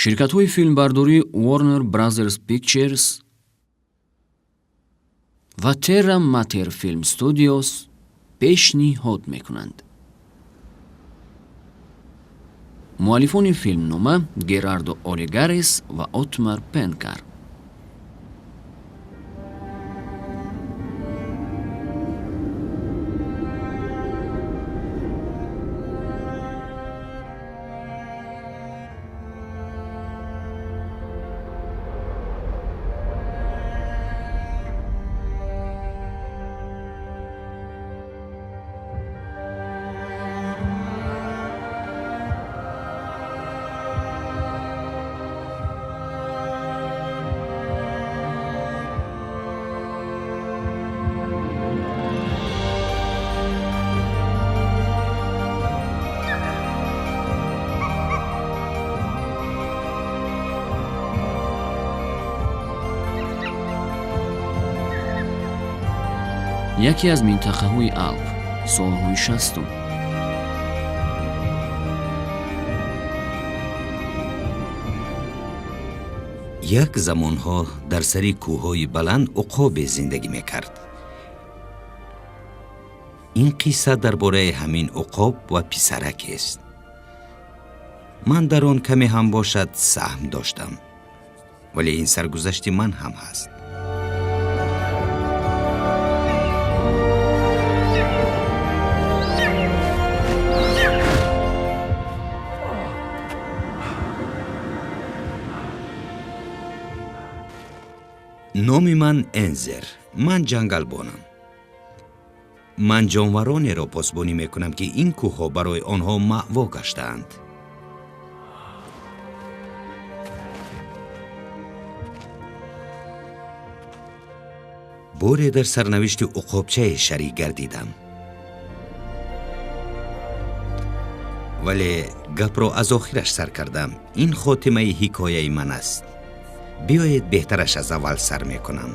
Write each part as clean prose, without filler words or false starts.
Ширкатҳои филмбардорӣ Warner Brothers Pictures ва Terra Mater Film Studios пешниҳод мекунанд. Муаллифони филмнома Герардо Олигарес ва Отмар Пенкар. Яке аз минтақаҳои Алп, солҳои 60-ум. Як замонҳо дар сари кӯҳҳои баланд уқобе зиндагӣ мекард. Ин қисса дар бораи ҳамин уқоб ва писаракест. Ман дар он каме ҳам бошад саҳм доштам, вале ин саргузашти ман ҳам ҳаст. Номи ман Энзер. Ман ҷангалбонам. Ман ҷонваронеро посбонӣ мекунам, ки ин кӯҳҳо барои онҳо маъво гаштаанд. Боре дар сарнавишти уқобчае шарик гардидам. Вале гапро аз охираш сар кардам. Ин хотимаи ҳикояи ман аст. Биёед, беҳтараш аз аввал сар мекунам.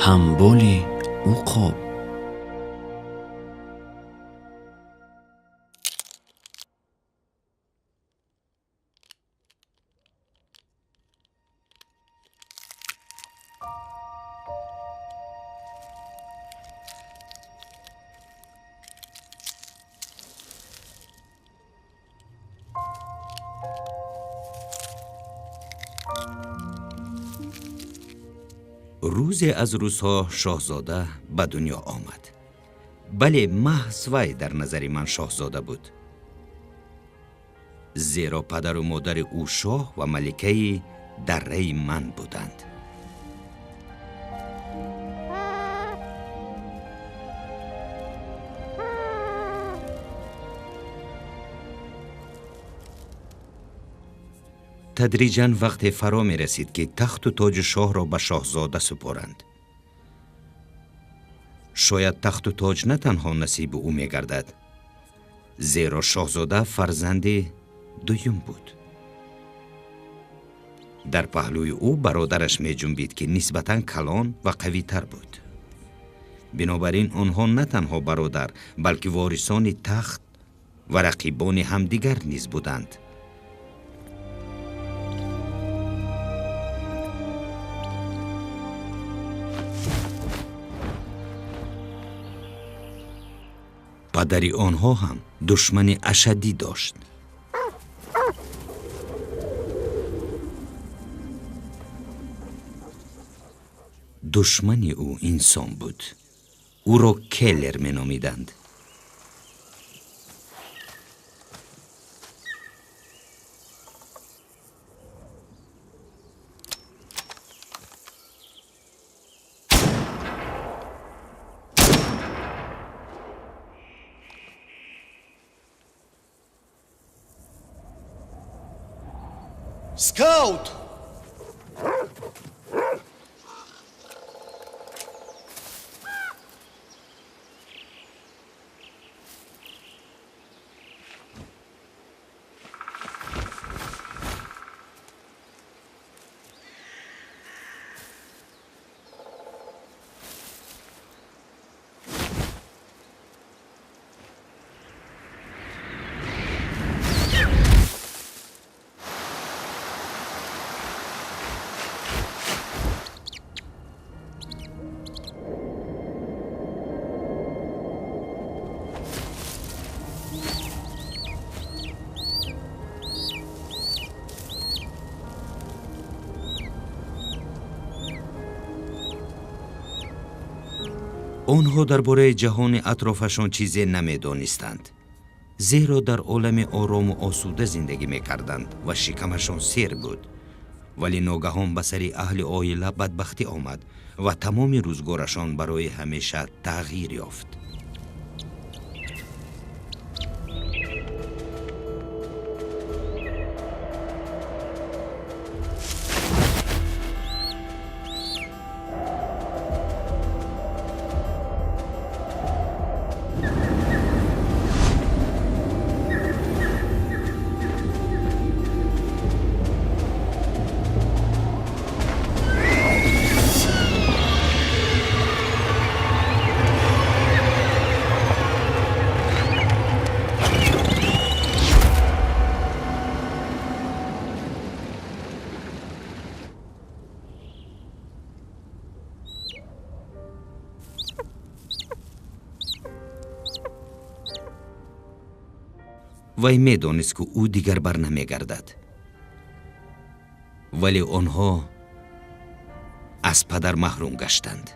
Ҳамболи уқоб. Рӯзе аз рӯзҳо шоҳзода ба дунё омад. Бале, маҳз вай дар назари ман шоҳзода буд, зеро падару модари ӯ шоҳ ва маликаи дарраи ман буданд. Тадриҷан вақте фаро мерасид, ки тахту тоҷи шоҳро ба шоҳзода супоранд. Шояд тахту тоҷ на танҳо насиби ӯ мегардад, зеро шоҳзода фарзанди дуюм буд. Дар паҳлӯи ӯ бародараш меҷунбид, ки нисбатан калон ва қавитар буд. Бинобар ин онҳо на танҳо бародар, балки ворисони тахт ва рақибони ҳамдигар низ буданд. Падари онҳо ҳам душмани ашаддӣ дошт. Душмани ӯ инсон буд. Ӯро Келлер меномиданд. Скаут! Онҳо дар бораи ҷаҳони атрофашон чизе намедонистанд, зеро дар олами орому осуда зиндагӣ мекарданд ва шикамашон сер буд. Вале ногаҳон ба сари аҳли оила бадбахтӣ омад ва тамоми рӯзгорашон барои ҳамеша тағйир ёфт. Вай медонист, ки ӯ дигар барнамегардад. Вале онҳо аз падар маҳрум гаштанд.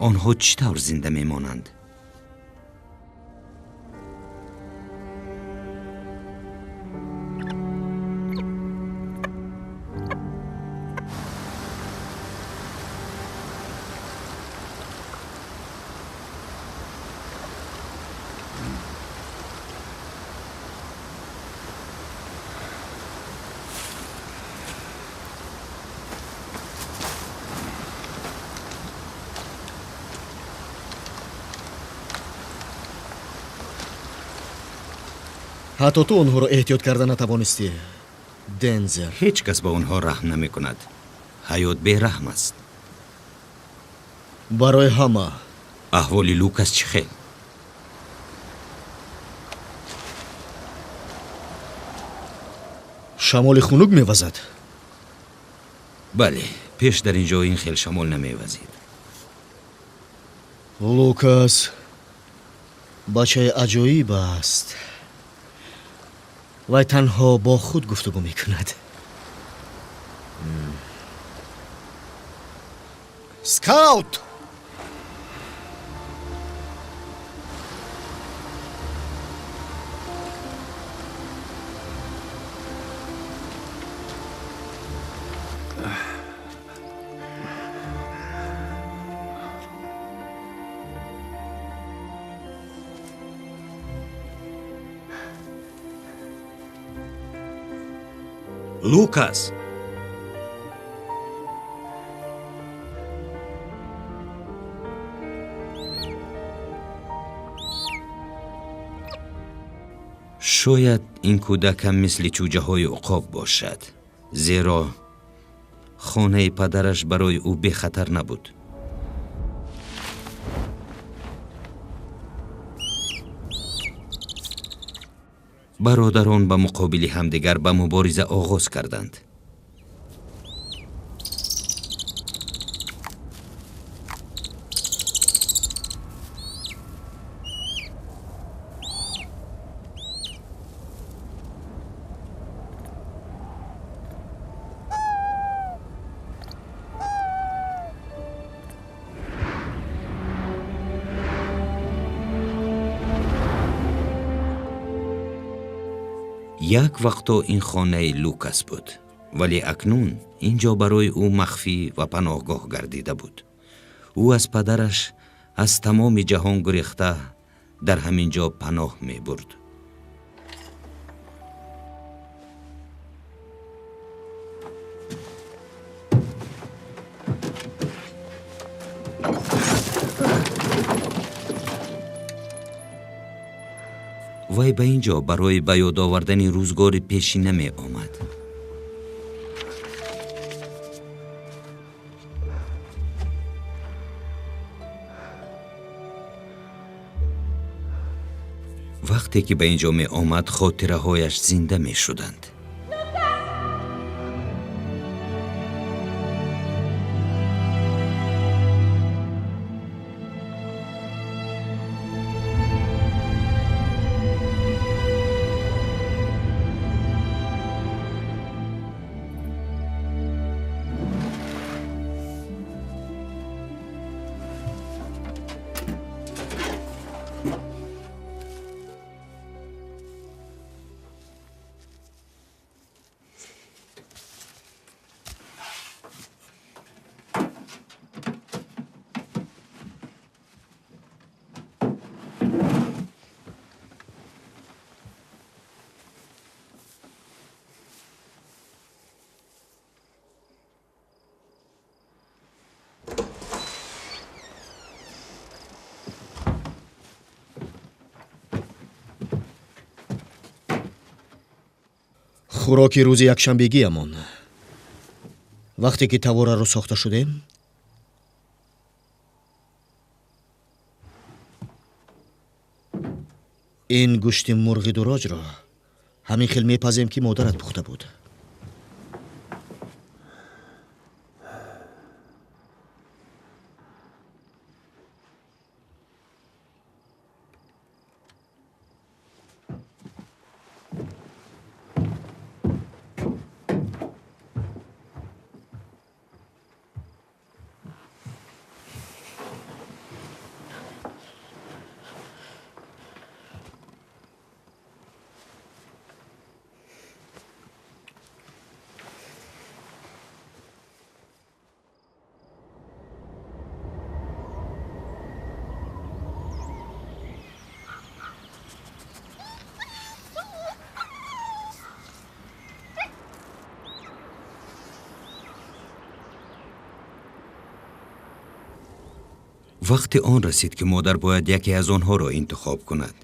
Онҳо чӣ тавр зинда мемонанд? Ҳатто ту онҳоро эҳтиёт карда натавонистӣ, Дензер. Ҳеҷ кас ба онҳо раҳм намекунад. Ҳаёт бераҳм аст. Барои ҳама. Аҳволи Лукас чӣ хел? Шамоли хунук мевазад. Бале, пеш дар ин ҷо ин хел шамол намевазид. Лукас бачаи аҷоиб аст. Вай танҳо бо худ гуфтугӯ мекунад. Скаут! Лукас! Шояд ин кӯдакам мисли чӯҷаҳои уқоб бошад, зеро хонаи падараш барои ӯ бехатар набуд. Бародарон ба муқобили ҳамдигар ба мубориза оғоз карданд. Як вақто ин хонаи Лукас буд, вале акнун ин ҷо барои ӯ махфӣ ва паноҳгоҳ гардида буд. Ӯ аз падараш аз тамоми ҷаҳон гурехта дар ҳамин ҷо паноҳ мебурд. Вай ба ин ҷо барои ба ёд овардани рӯзгори пешина меомад. Вақте ки ба ин ҷо меомад, хотираҳояш зинда мешуданд. Хӯроки рӯзи якшанбегиамон. Вақте ки тавораро сохта шудем, ин гӯшти мурғи дуроҷро ҳамин хел мепазем, ки модарат пухта буд. Вақти он расид, ки модар бояд яке аз онҳоро интихоб кунад,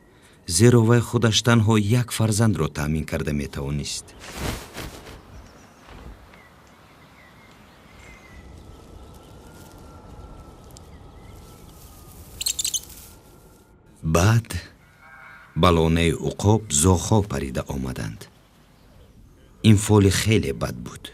зеро вай худаш танҳо як фарзандро таъмин карда метавонист. Баъд ба лонаи уқоб зоғҳо парида омаданд. Ин фоли хеле бад буд.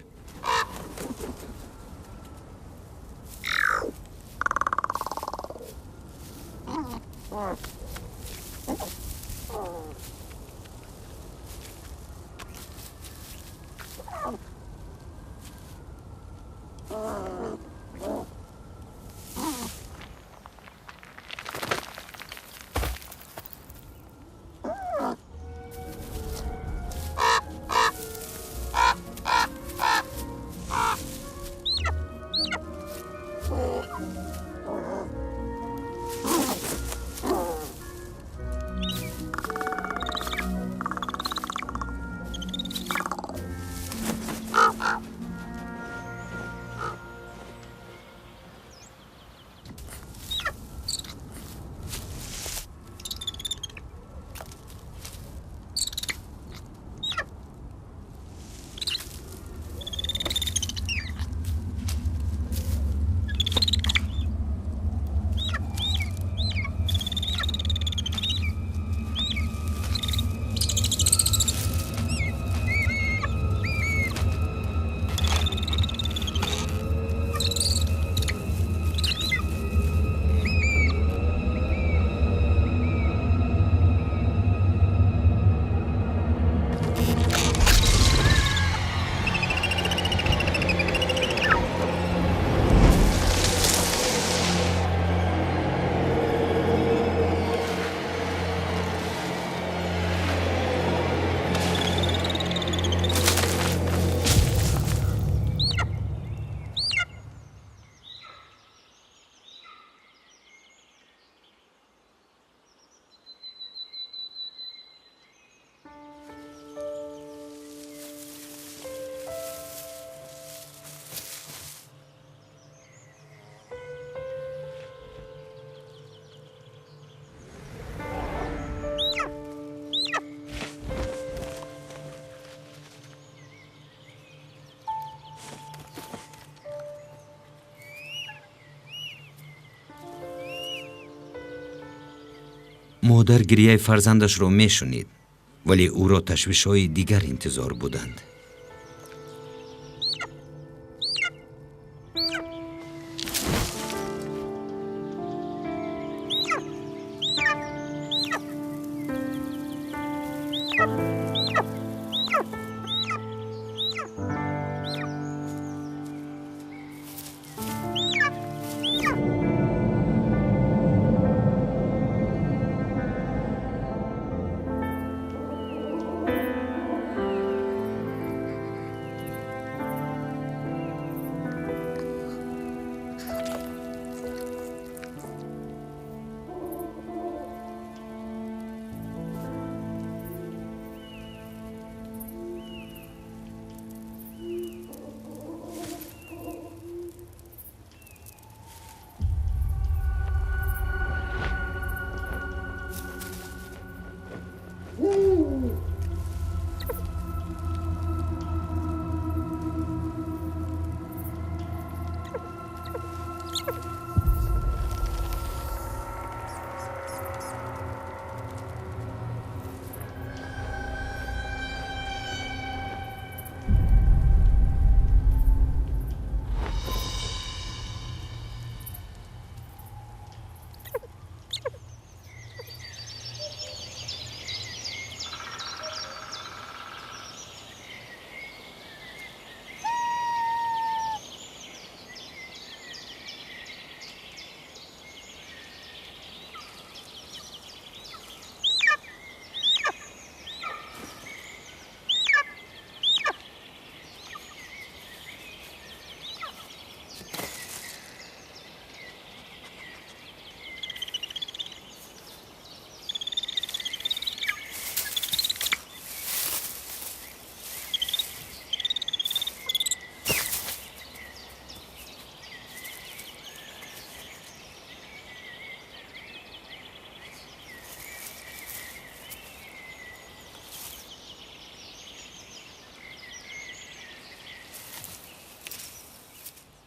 Модар гирияи фарзандашро мешунид, вале ӯро ташвишҳои дигар интизор буданд.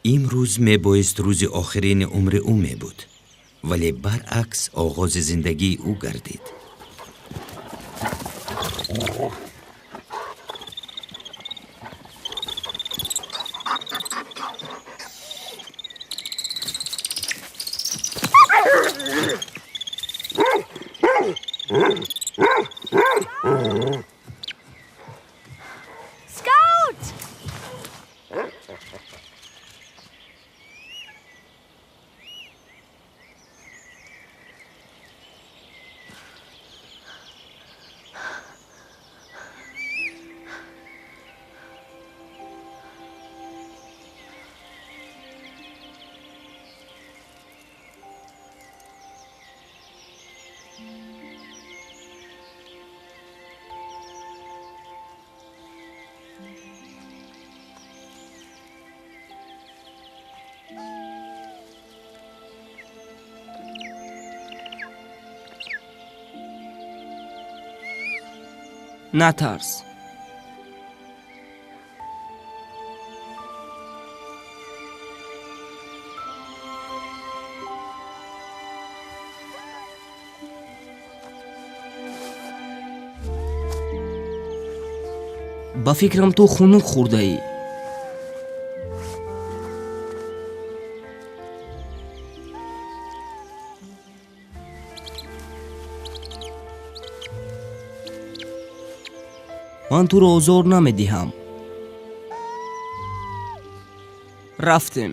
Имрӯз мебоист рӯзи охирини умри ӯ мебуд, вале баръакс оғози зиндагии ӯ гардид. Scout! Натарс. Ба фикрам, ту хунук хӯрдаӣ. Ман туро озор намедиҳам. Рафтем.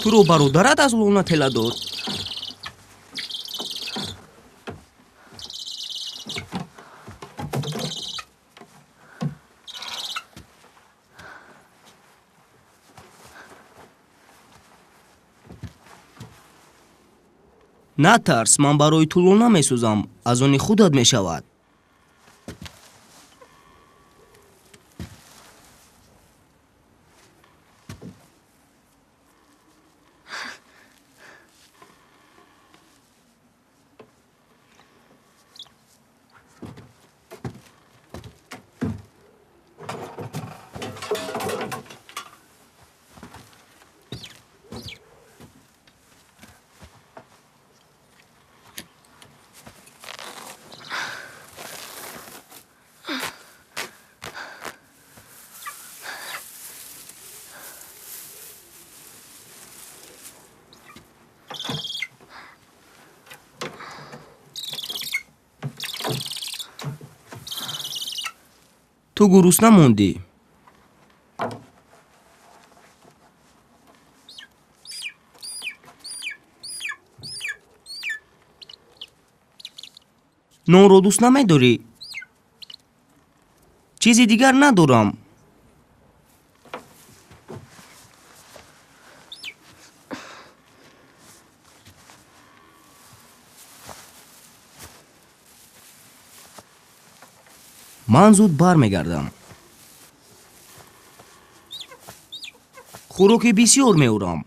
Туро бародарат аз лона тела дод? Натарс, ман барои ту лона месозам, аз они худат мешавад. Ту гурусна мондӣ? Нонро дӯст намедорӣ? Чизи дигар надорам. Ман зуд бармегардам, хӯроки бисёр меорам.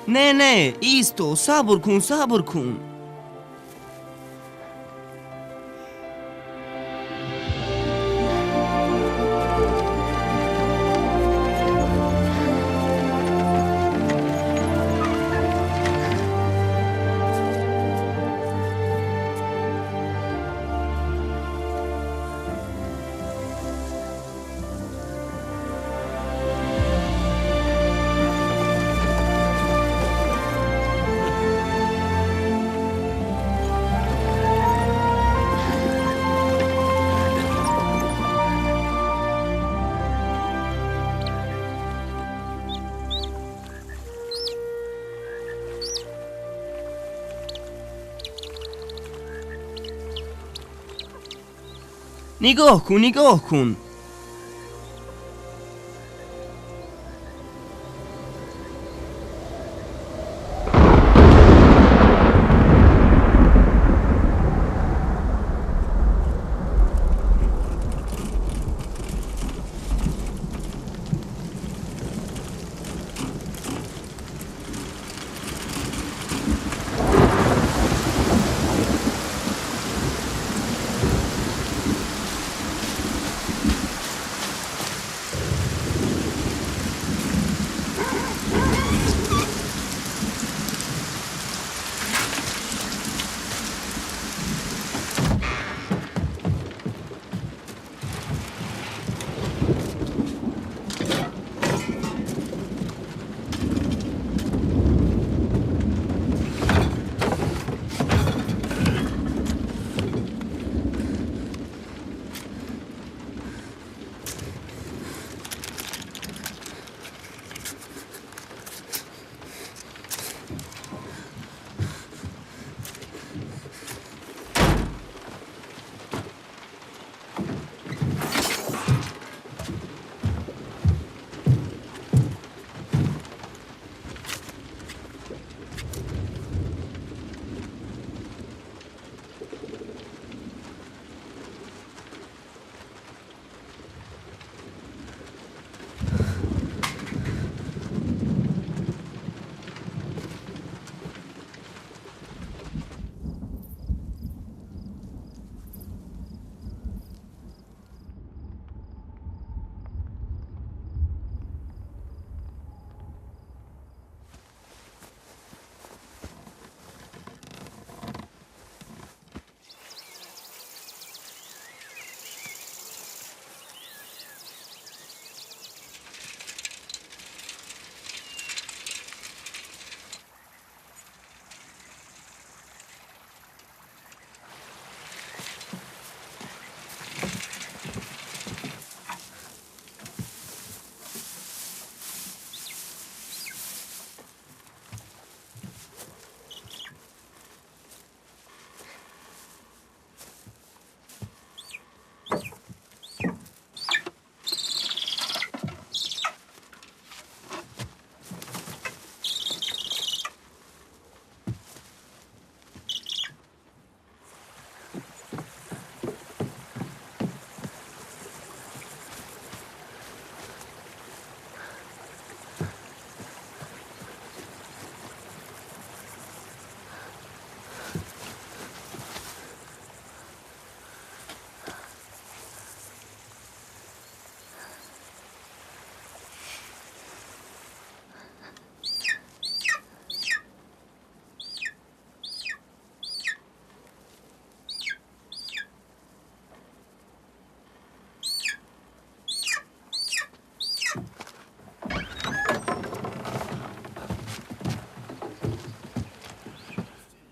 Не, не, исто, сабр кун, сабр кун. Нигоҳ кун, нигоҳ кун.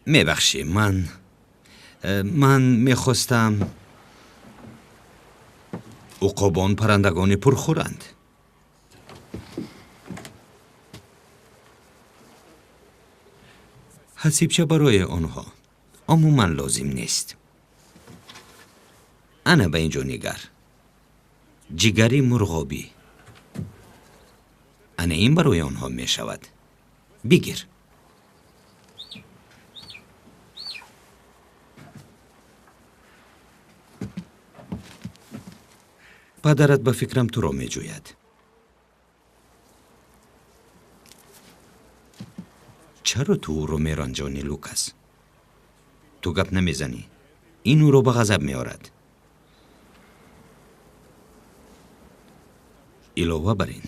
Мебахшӣ, ман мехостам. Уқобон паррандагони пурхӯранд. Ҳасибча барои онҳо умуман лозим нест. Ана ба ин ҷо нигар. Ҷигари мурғобӣ. Ана ин барои онҳо мешавад. Бигир. Падарат ба фикрам туро меҷӯяд. Чаро ту ӯро меранҷонӣ, Лукас? Ту гап намезанӣ. Ин ӯро ба ғазаб меорад. Илова бар ин,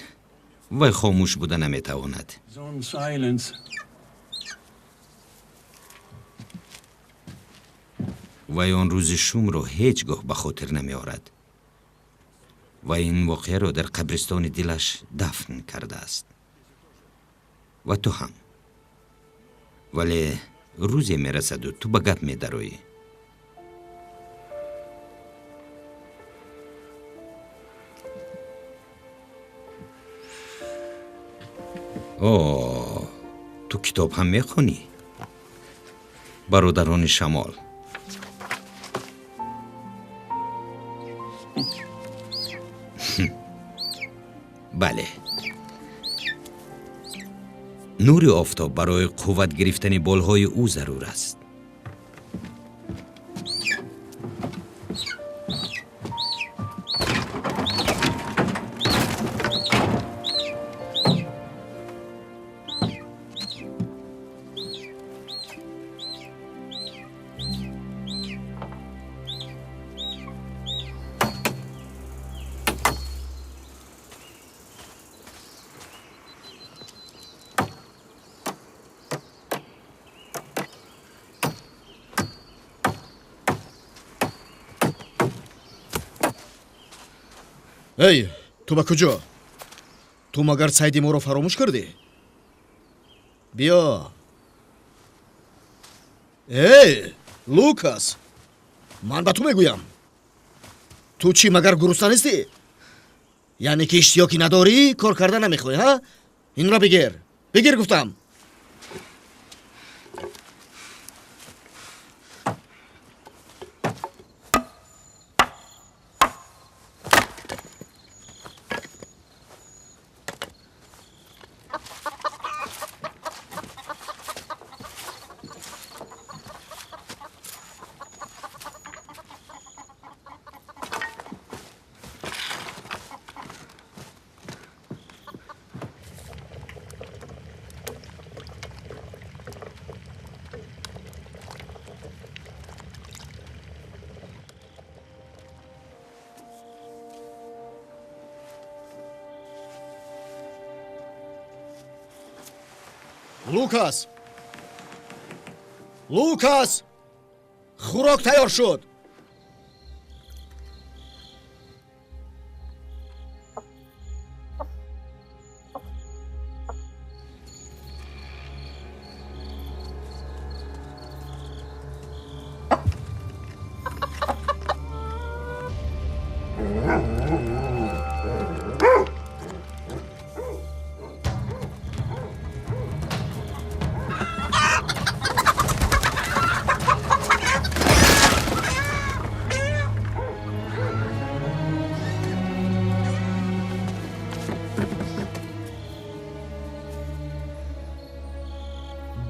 вай хомӯш буда наметавонад. Вай он рӯзи шумро ҳеҷ гоҳ ба хотир намеорад. Ва ин воқеаро дар қабристони дилаш дафн кардааст. Ва ту ҳам. Вале рӯзе мерасаду ту ба гап медароӣ. О, ту китоб ҳам мехонӣ? Бародарони шамол. Бале. Нури офтоб барои қувват гирифтани болҳои ӯ зарур аст. Эй, ту ба куҷо? Ту магар сайди моро фаромӯш кардӣ? Биё. Эй, Лукас, ман ба ту мегӯям. Ту чӣ, магар гурусна нестӣ? Яъне ки иштиёқӣ надорӣ, кор карда намехоҳӣ, ҳа? Инро бигир. Бигир гуфтам. Лукас! Лукас! Хӯрок тайёр шуд!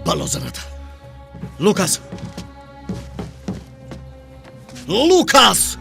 Бало занад. Лукас! Лукас!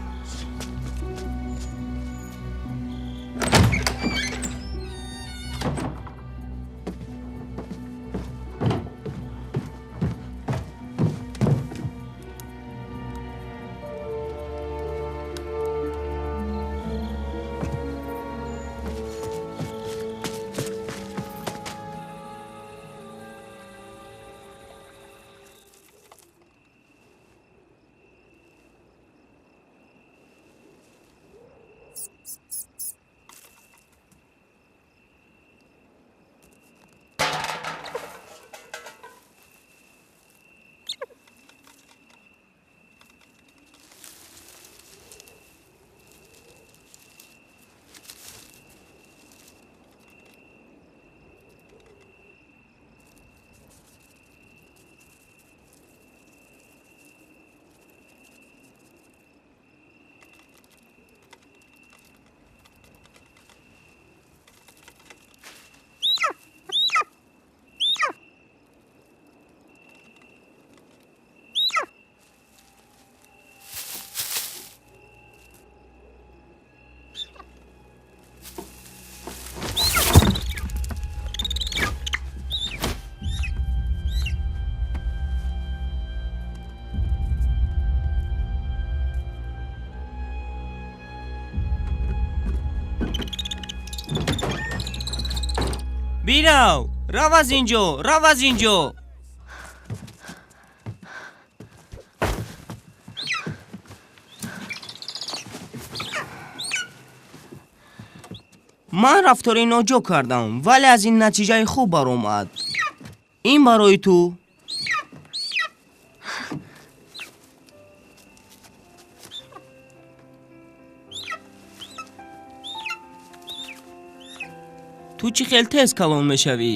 Бирав, рав аз ин ҷо, рав аз ин ҷо. Ман рафтори ноҷо кардам, вале аз ин натиҷаи хуб баромад. Ин барои ту. Ту чӣ хел тез калон мешавӣ?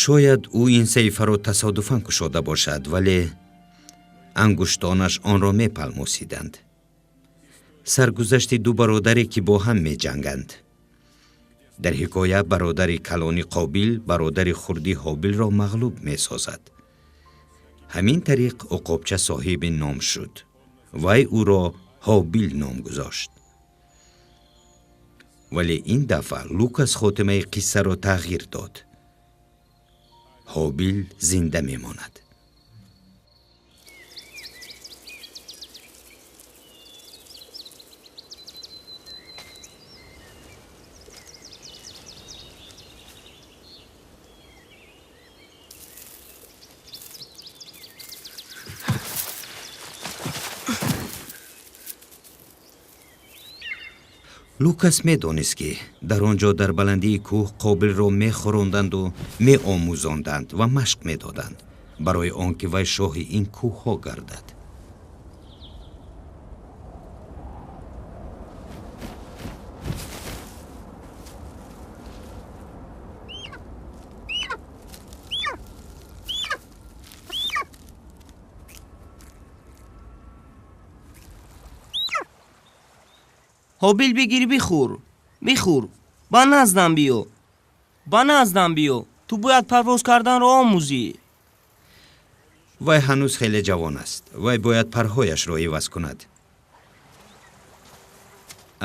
Шояд ӯ ин саҳифаро тасодуфан кушода бошад, вале ангуштонаш онро мепалмосиданд. Саргузашти ду бародаре ки бо ҳам меҷанганд. Дар ҳикоя бародари калони Қобил бародари хурди Ҳобилро мағлуб месозад. Ҳамин тариқ уқобча соҳиби ном шуд. Вай ӯро Ҳобил ном гузошт. Вале ин дафъа Лукас хотимаи қиссаро тағйир дод. Ҳобил зинда мемонад. Лукас медонист, ки дар он ҷо дар баландии кӯҳ Қобилро мехӯронданду меомӯзонданд ва машқ медоданд барои он ки вай шоҳи ин кӯҳҳо гардад. Ҳобил, бигир, бихӯр, бихӯр, ба наздам биё, ба наздам биё. Ту бояд парвоз карданро омӯзӣ. Вай ҳанӯз хеле ҷавон аст. Вай бояд парҳояшро иваз кунад.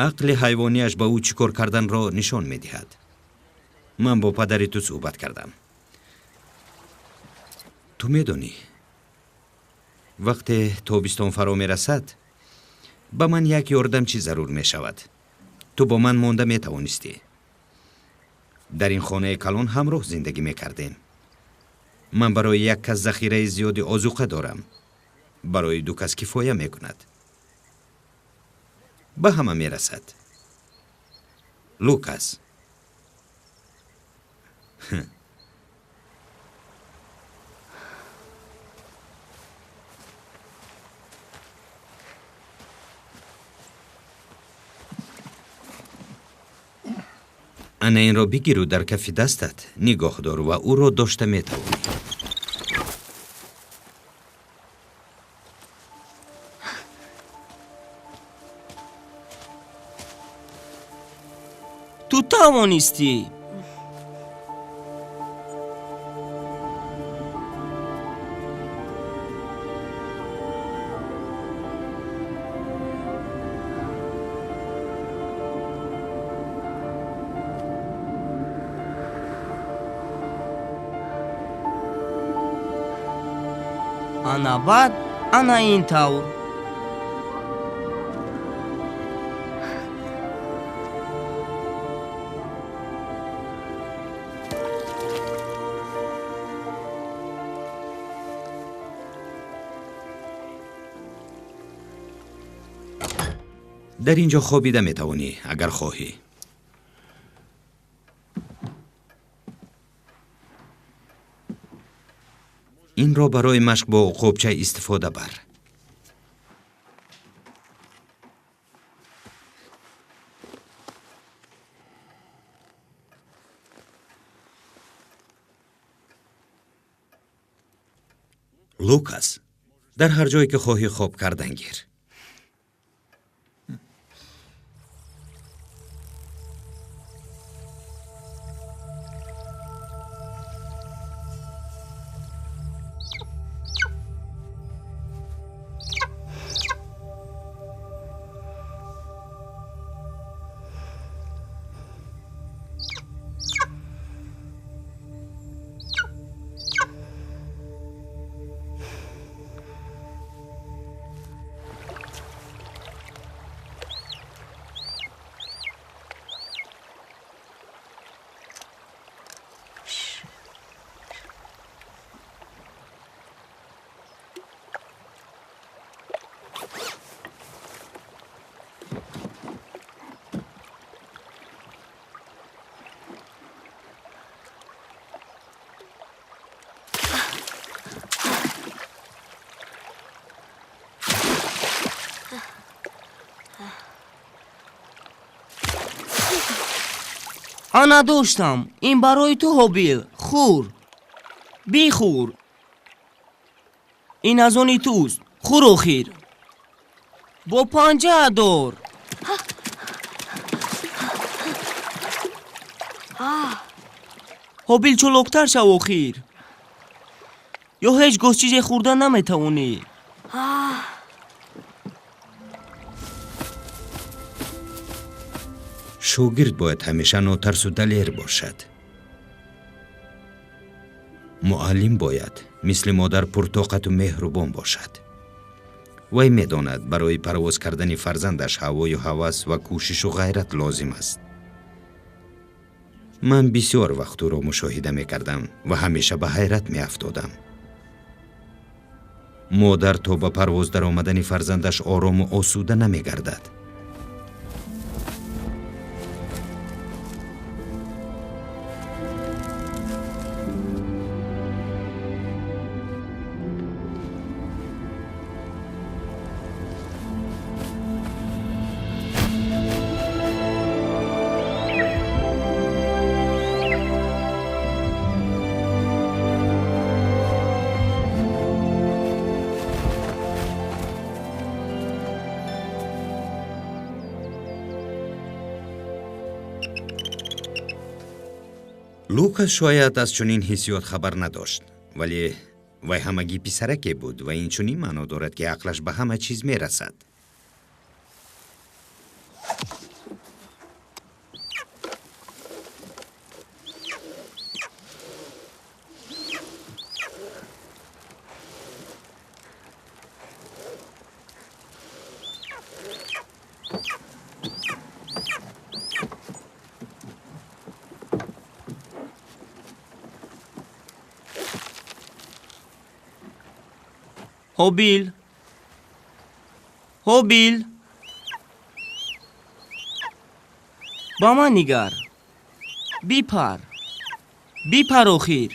Ақли ҳайвонияш ба ӯ чӣ кор карданро нишон медиҳад. Ман бо падари ту суҳбат кардам. Ту медонӣ, вақте тобистон фаро мерасад, ба ман як ёрдамчӣ зарур мешавад. Ту бо ман монда метавонистӣ. Дар ин хонаи калон ҳамроҳ зиндагӣ мекардем. Ман барои як кас захираи зиёди озуқа дорам. Барои ду кас кифоя мекунад. Ба ҳама мерасад. Лукас. Ана инро бигиру дар кафи дастат нигоҳ дор ва ӯро дошта метавонӣ. Ту тавонистӣ. Ана баъд ана ин тавр. Дар ин ҷо хобида метавонӣ, агар хоҳӣ. Инро барои машқ бо уқобча истифода бар. Лукас, дар ҳар ҷое ки хоҳӣ хоб кардан гир. Ана доштам. Ин барои ту, Ҳобил. Хӯр, бихӯр. Ин аз они туст. Хӯр охир. Бо панҷа дор. Ҳобил, чолоктар шав охир. Ё ҳеҷ гоҳ чизе хӯрда наметавонӣ. Шогирд бояд ҳамеша нотарсу далер бошад. Муаллим бояд мисли модар пуртоқату меҳрубон бошад. Вай медонад, барои парвоз кардани фарзандаш ҳавою ҳавас ва кӯшишу ғайрат лозим аст. Ман бисёр вақт ӯро мушоҳида мекардам ва ҳамеша ба ҳайрат меафтодам. Модар то ба парвоз даромадани фарзандаш орому осуда намегардад. Лукас шояд аз чунин ҳиссиёт хабар надошт, вале вай ҳамагӣ писараке буд ва ин чунин маъно дорад, ки ақлаш ба ҳама чиз мерасад. Ҳобил, Ҳобил, ба ман нигар. Бипар, бипар охир.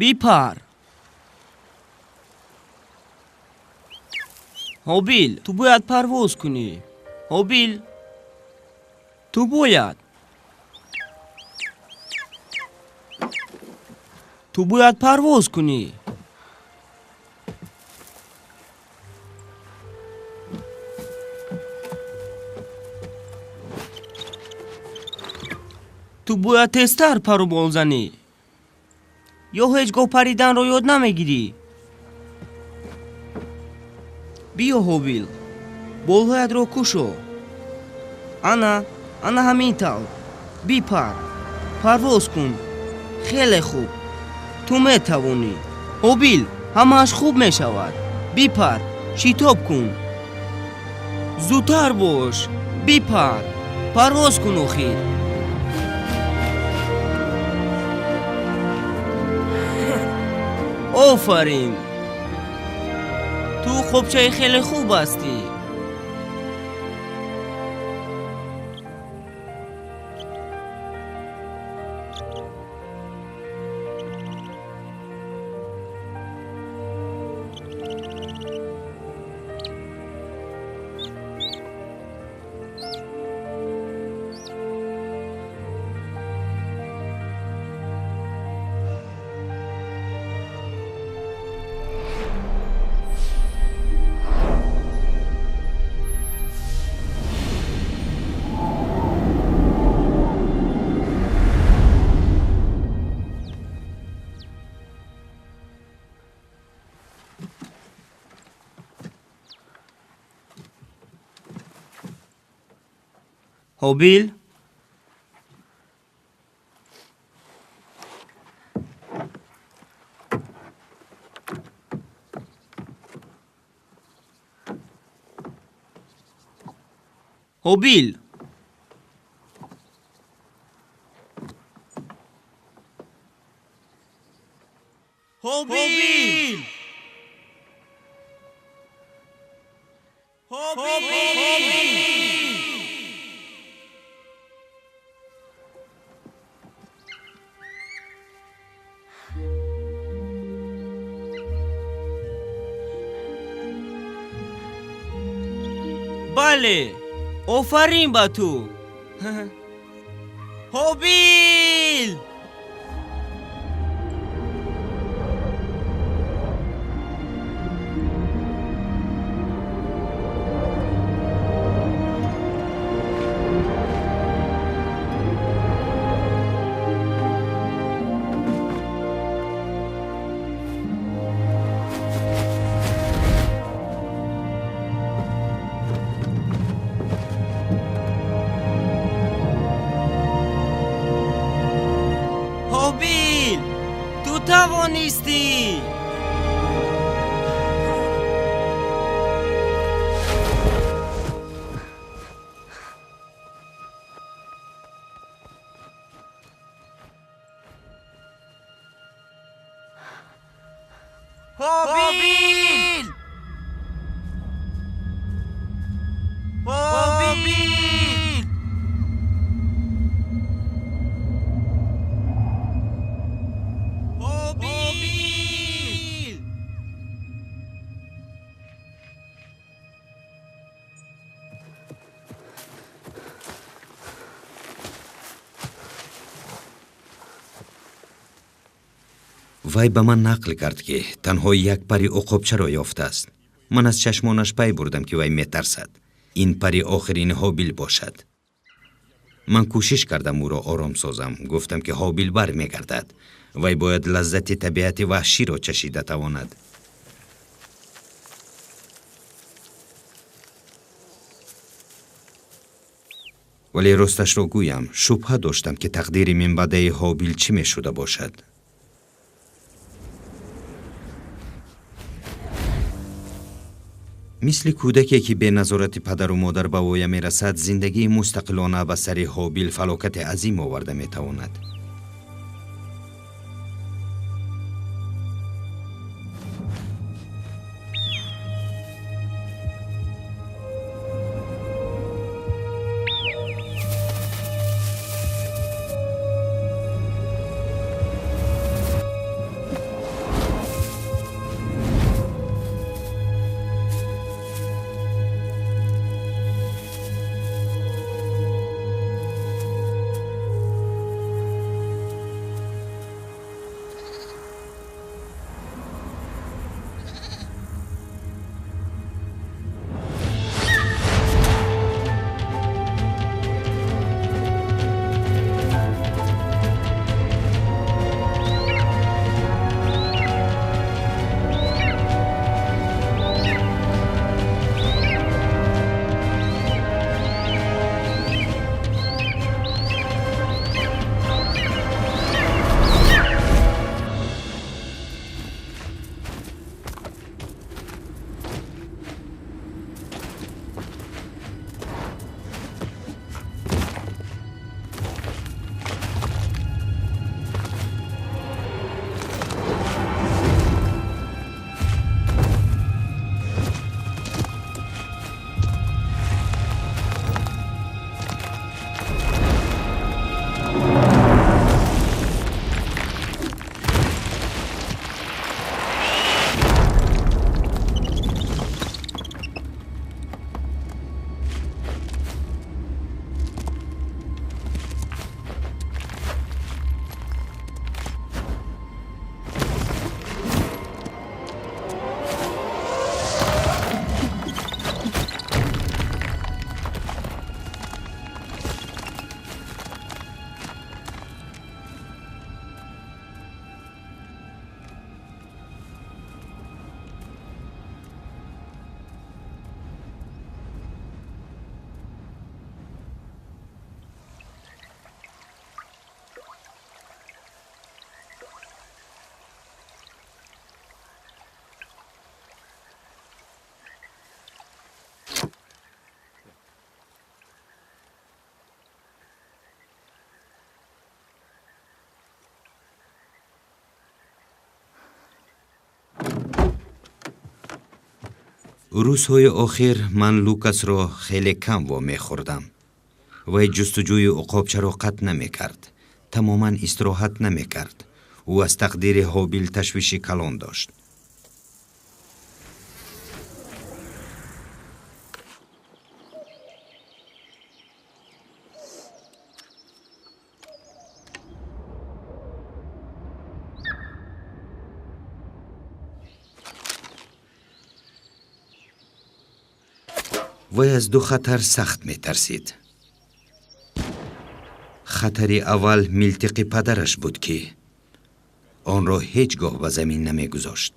Бипар. Ҳобил, ту бояд парвоз кунӣ. Ҳобил, ту бояд. Ту бояд парвоз кунӣ. Ту бояд тезтар пару бол занӣ. Ё ҳеҷ гоҳ париданро ёд намегирӣ. Биё, Ҳобил, болҳоятро кушо. Ана, ана ҳамин тавр. Бипар, парвоз кун. Хеле хуб. Ту метавонӣ. Ҳобил, ҳамааш хуб мешавад. Бипар, шитоб кун. Зудтар бош. Бипар. Парвоз кун охир. Офарин. Ту уқобчаи хеле хуб ҳастӣ. Ҳобил? Ҳобил? Ҳобил! Ҳобил! Бале, офарин ба ту. Ҳобил! Ҳобил, ту тавонистӣ! Ҳобил! Ҳобил! Ҳобил! Вай ба ман нақл кард, ки танҳо як пари уқобчаро ёфтааст. Ман аз чашмонаш пай бурдам, ки вай метарсад. Ин пари охирини Ҳобил бошад. Ман кӯшиш кардам ӯро ором созам. Гуфтам, ки Ҳобил бармегардад. Вай бояд лаззати табиати ваҳширо чашида тавонад. Вале росташро гӯям, шубҳа доштам, ки тақдири минбаъдаи Ҳобил чӣ мешуда бошад. Мисли кӯдаке, ки бе назорати падару модар ба воя мерасад, зиндагии мустақилона ба сари Ҳобил фалокати азим оварда метавонад. Рӯзҳои охир ман Лукасро хеле кам вомехӯрдам. Вай ҷустуҷӯи уқобчаро қатъ намекард, тамоман истироҳат намекард. Ӯ аз тақдири Ҳобил ташвиши калон дошт. Вай аз ду хатар сахт метарсид. Хатари аввал милтиқи падараш буд, ки онро ҳеҷ гоҳ ба замин намегузошт.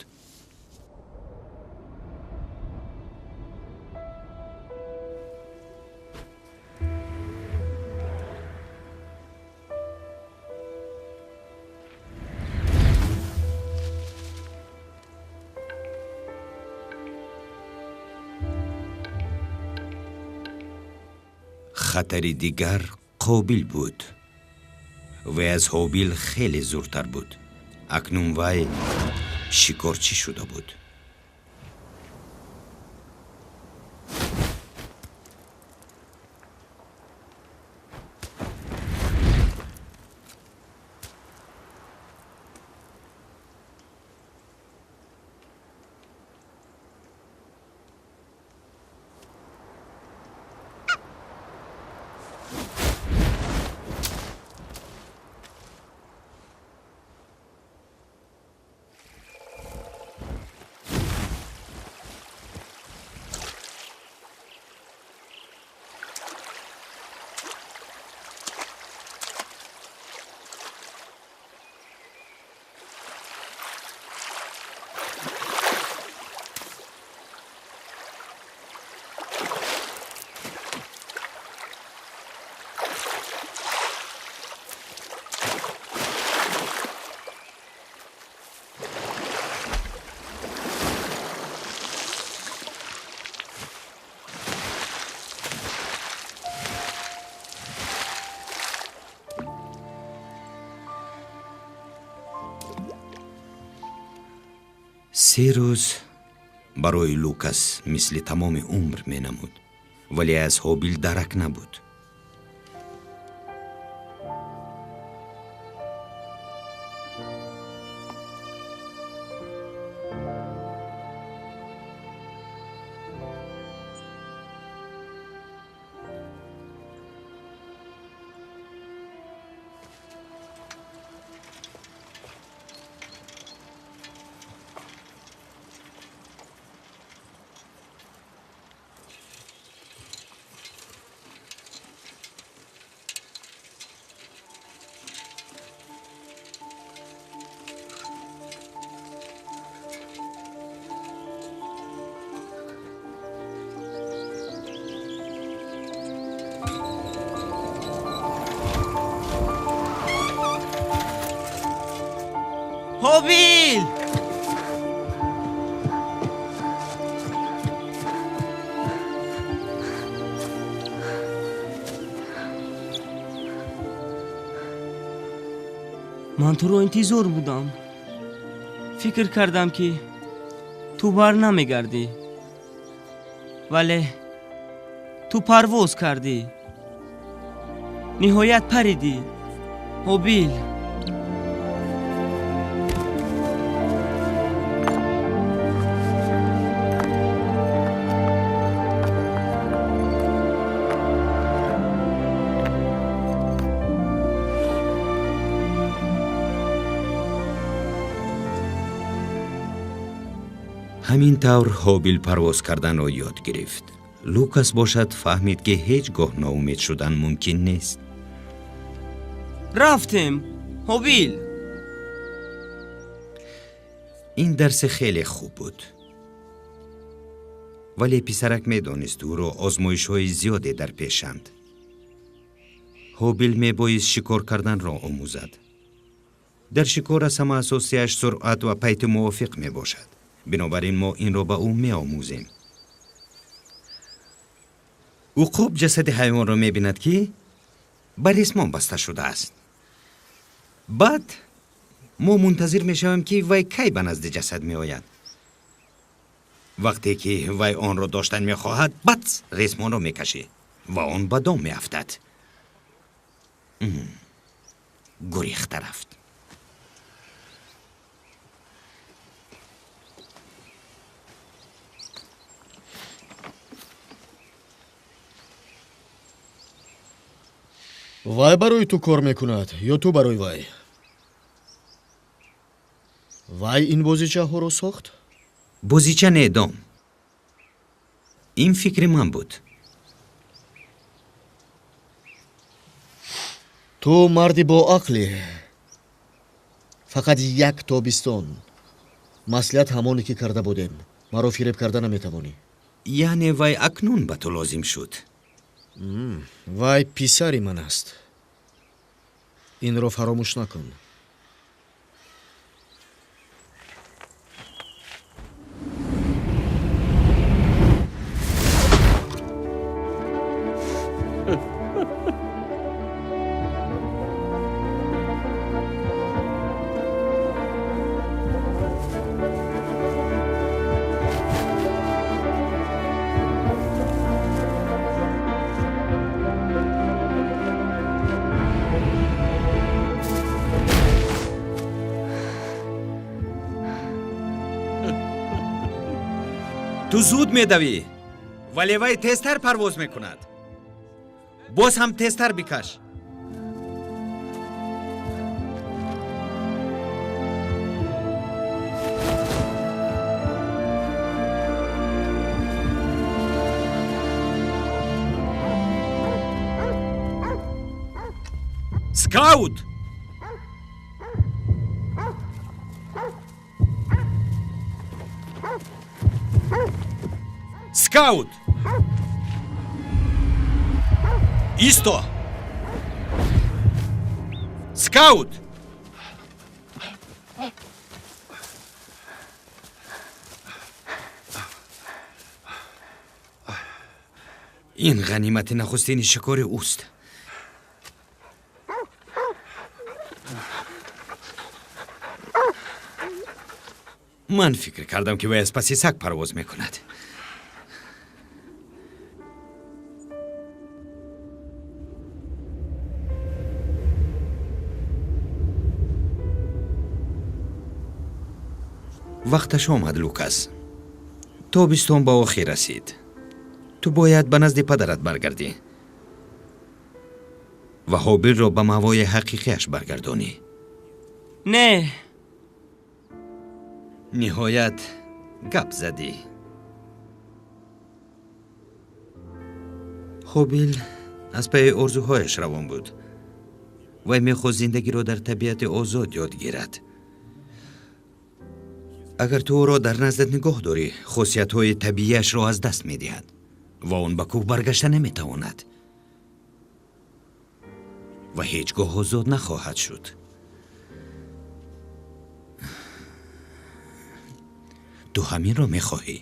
Хатари дигар Қобил буд. Вай аз Ҳобил хеле зуртар буд. Акнун вай шикорчӣ шуда буд. Се рӯз барои Лукас мисли тамоми умр менамуд, вале аз Ҳобил дарак набуд. Ҳобил! Ман туро интизор будам. Фикр кардам, ки ту бар намегардӣ. Вале ту парвоз кардӣ. Ниҳоят паридӣ. Ҳобил! Ҳамин тавр Ҳобил парвоз карданро ёд гирифт. Лукас бошад, фаҳмид, ки ҳеҷ гоҳ ноумед шудан мумкин нест. Рафтем, Ҳобил! Ин дарси хеле хуб буд, вале писарак медонист, ӯро озмоишҳои зиёде дар пешанд. Ҳобил мебоист шикор карданро омӯзад. Дар шикор аз ҳама асосиаш суръат ва пайти мувофиқ мебошад. Бинобар ин мо инро ба ӯ меомӯзем. Уқоб ҷасади ҳайвонро мебинад, ки ба ресмон баста шудааст. Баъд мо мунтазир мешавем, ки вай кай ба назди ҷасад меояд. Вақте ки вай онро доштан мехоҳад, бац, ресмонро мекашӣ ва он ба дом меафтад. Гурехта рафт. Вай барои ту кор мекунад ё ту барои вай? Вай ин бозичаҳоро сохт? Бозича не, дом. Ин фикри ман буд. Ту марди боақлӣ. Фақат як тобистон. Маслиҳат ҳамоне ки карда будем. Маро фиреб карда наметавонӣ. Яъне вай акнун ба ту лозим шуд. Вай писари ман аст. Инро фаромӯш накун. Ту зуд медавӣ, вале вай тезтар парвоз мекунад. Боз ҳам тезтар бикаш. Скаут! Скаут! Исто! Скаут! Ин ғанимати нахустини шикори ӯст. Ман фикр кардам, ки вай аз паси саг парвоз мекунад. Вақташ омад, Лукас. Тобистон ба охир расид. Ту бояд ба назди падарат баргардӣ ва Ҳобилро ба маъвои ҳақиқиаш баргардонӣ. Не. Ниҳоят гап задӣ. Ҳобил аз пайи орзуҳояш равон буд. Вай мехост зиндагиро дар табиати озод ёд гирад. Агар ту ӯро дар наздат нигоҳ дорӣ, хосиятҳои табиияшро аз даст медиҳад ва он ба кӯҳ баргашта наметавонад ва ҳеҷ гоҳ озод нахоҳад шуд. Ту ҳаминро мехоҳӣ?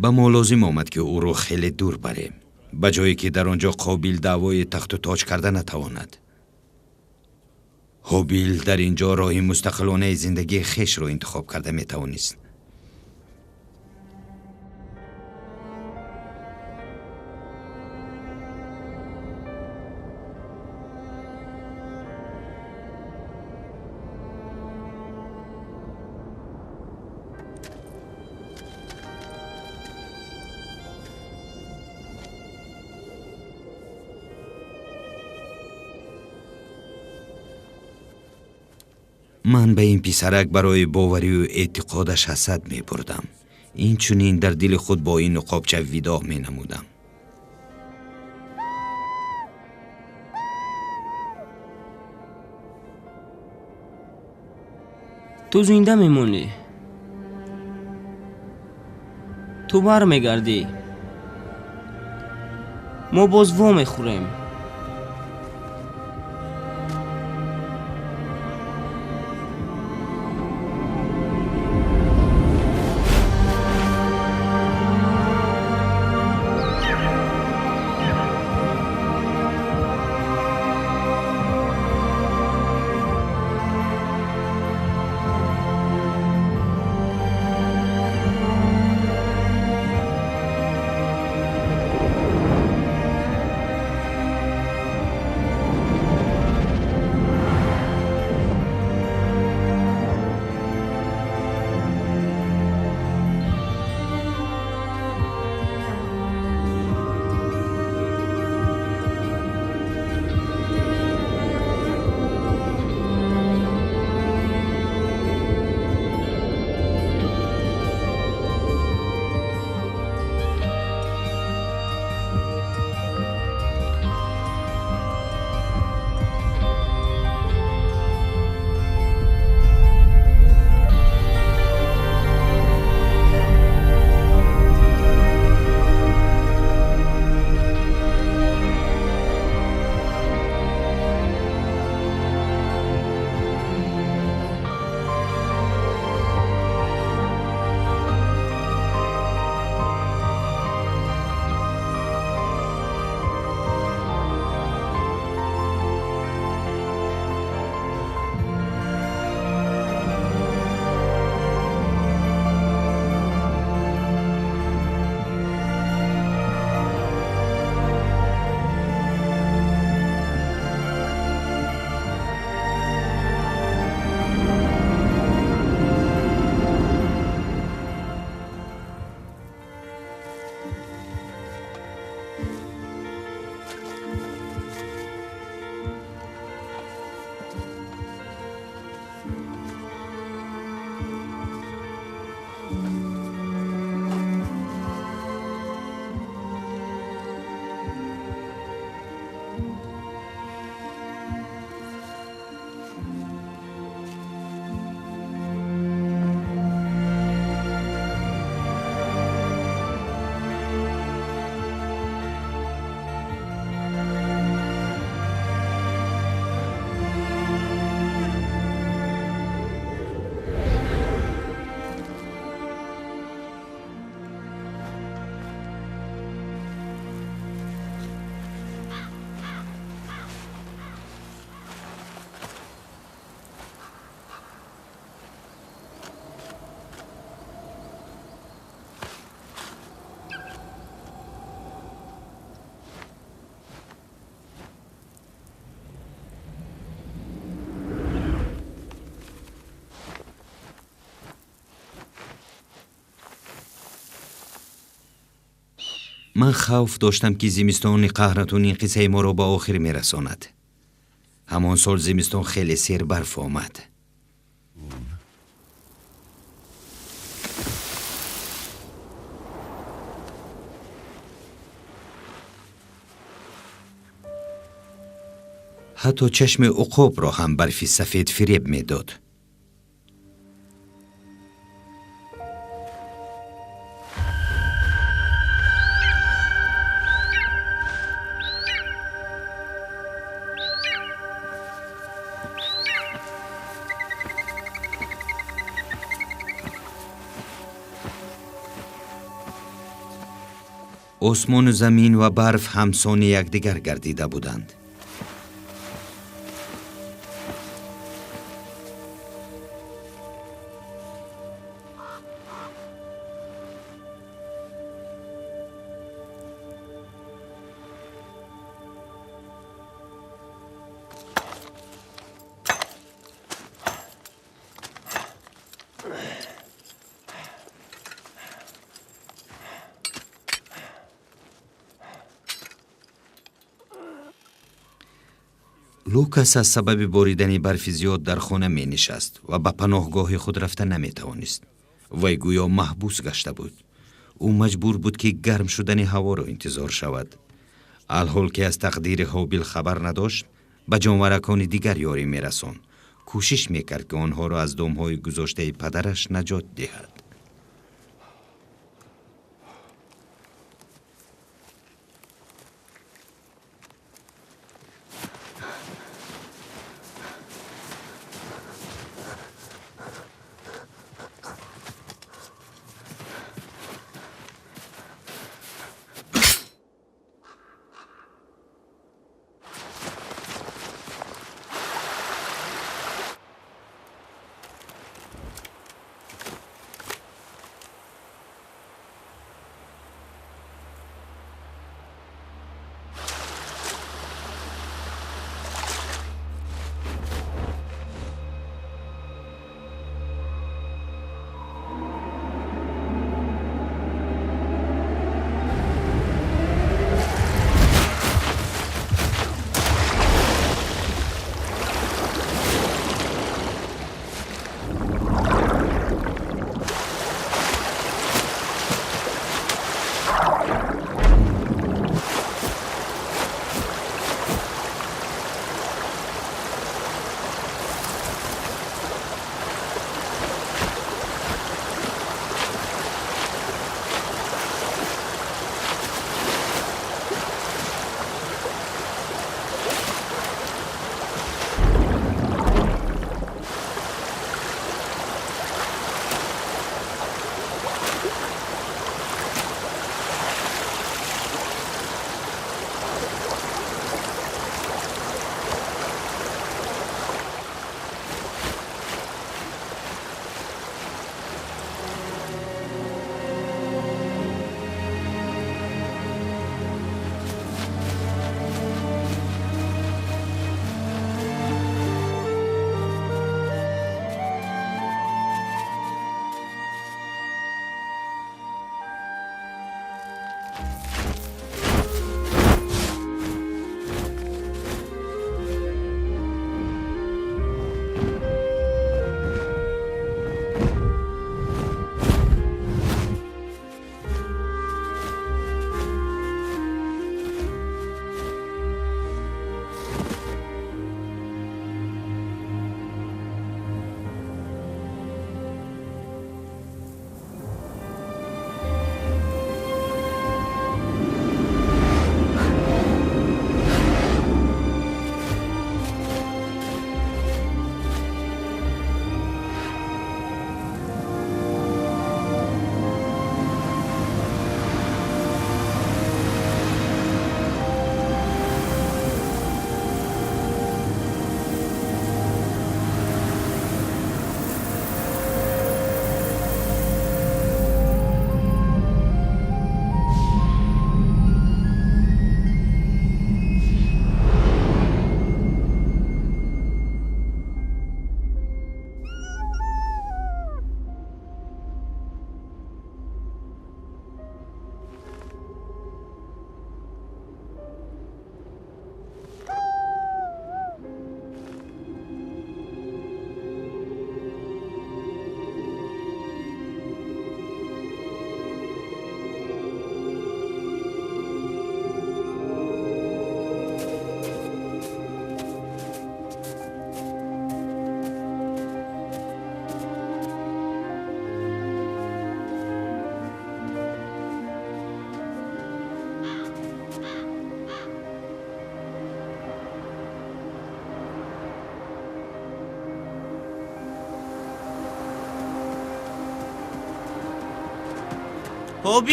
Ба мо лозим омад, ки ӯро хеле дур барем, ба ҷое ки дар он ҷо Қобил даъвои тахту тоҷ карда натавонад. Ҳобил дар ин ҷо роҳи мустақилонаи зиндагии хешро интихоб карда метавонист. Ман ба ин писарак барои боварию эътиқодаш ҳасад мебурдам. Инчунин дар дили худ бо ин ниқобча видоъ менамудам. Ту зинда мемонӣ. Ту бармегардӣ. Мо боз во мехӯрем. Ман хавф доштам, ки зимистони қаҳратун ин қиссаи моро ба охир мерасонад. Ҳамон сол зимистон хеле сербарф омад. Ҳатто чашми уқобро ҳам барфи сафед фиреб медод. Осмону замин ва барф ҳамсони якдигар гардида буданд. Лукас аз сабаби боридани барфи зиёд дар хона менишаст ва ба паноҳгоҳи худ рафта наметавонист. Вай гӯё маҳбус гашта буд. Ӯ маҷбур буд, ки гарм шудани ҳаворо интизор шавад. Алҳол ки аз тақдири Ҳобил хабар надошт, ба ҷонваракони дигар ёрӣ мерасонд. Кӯшиш мекард, ки онҳоро аз домҳои гузоштаи падараш наҷот диҳад.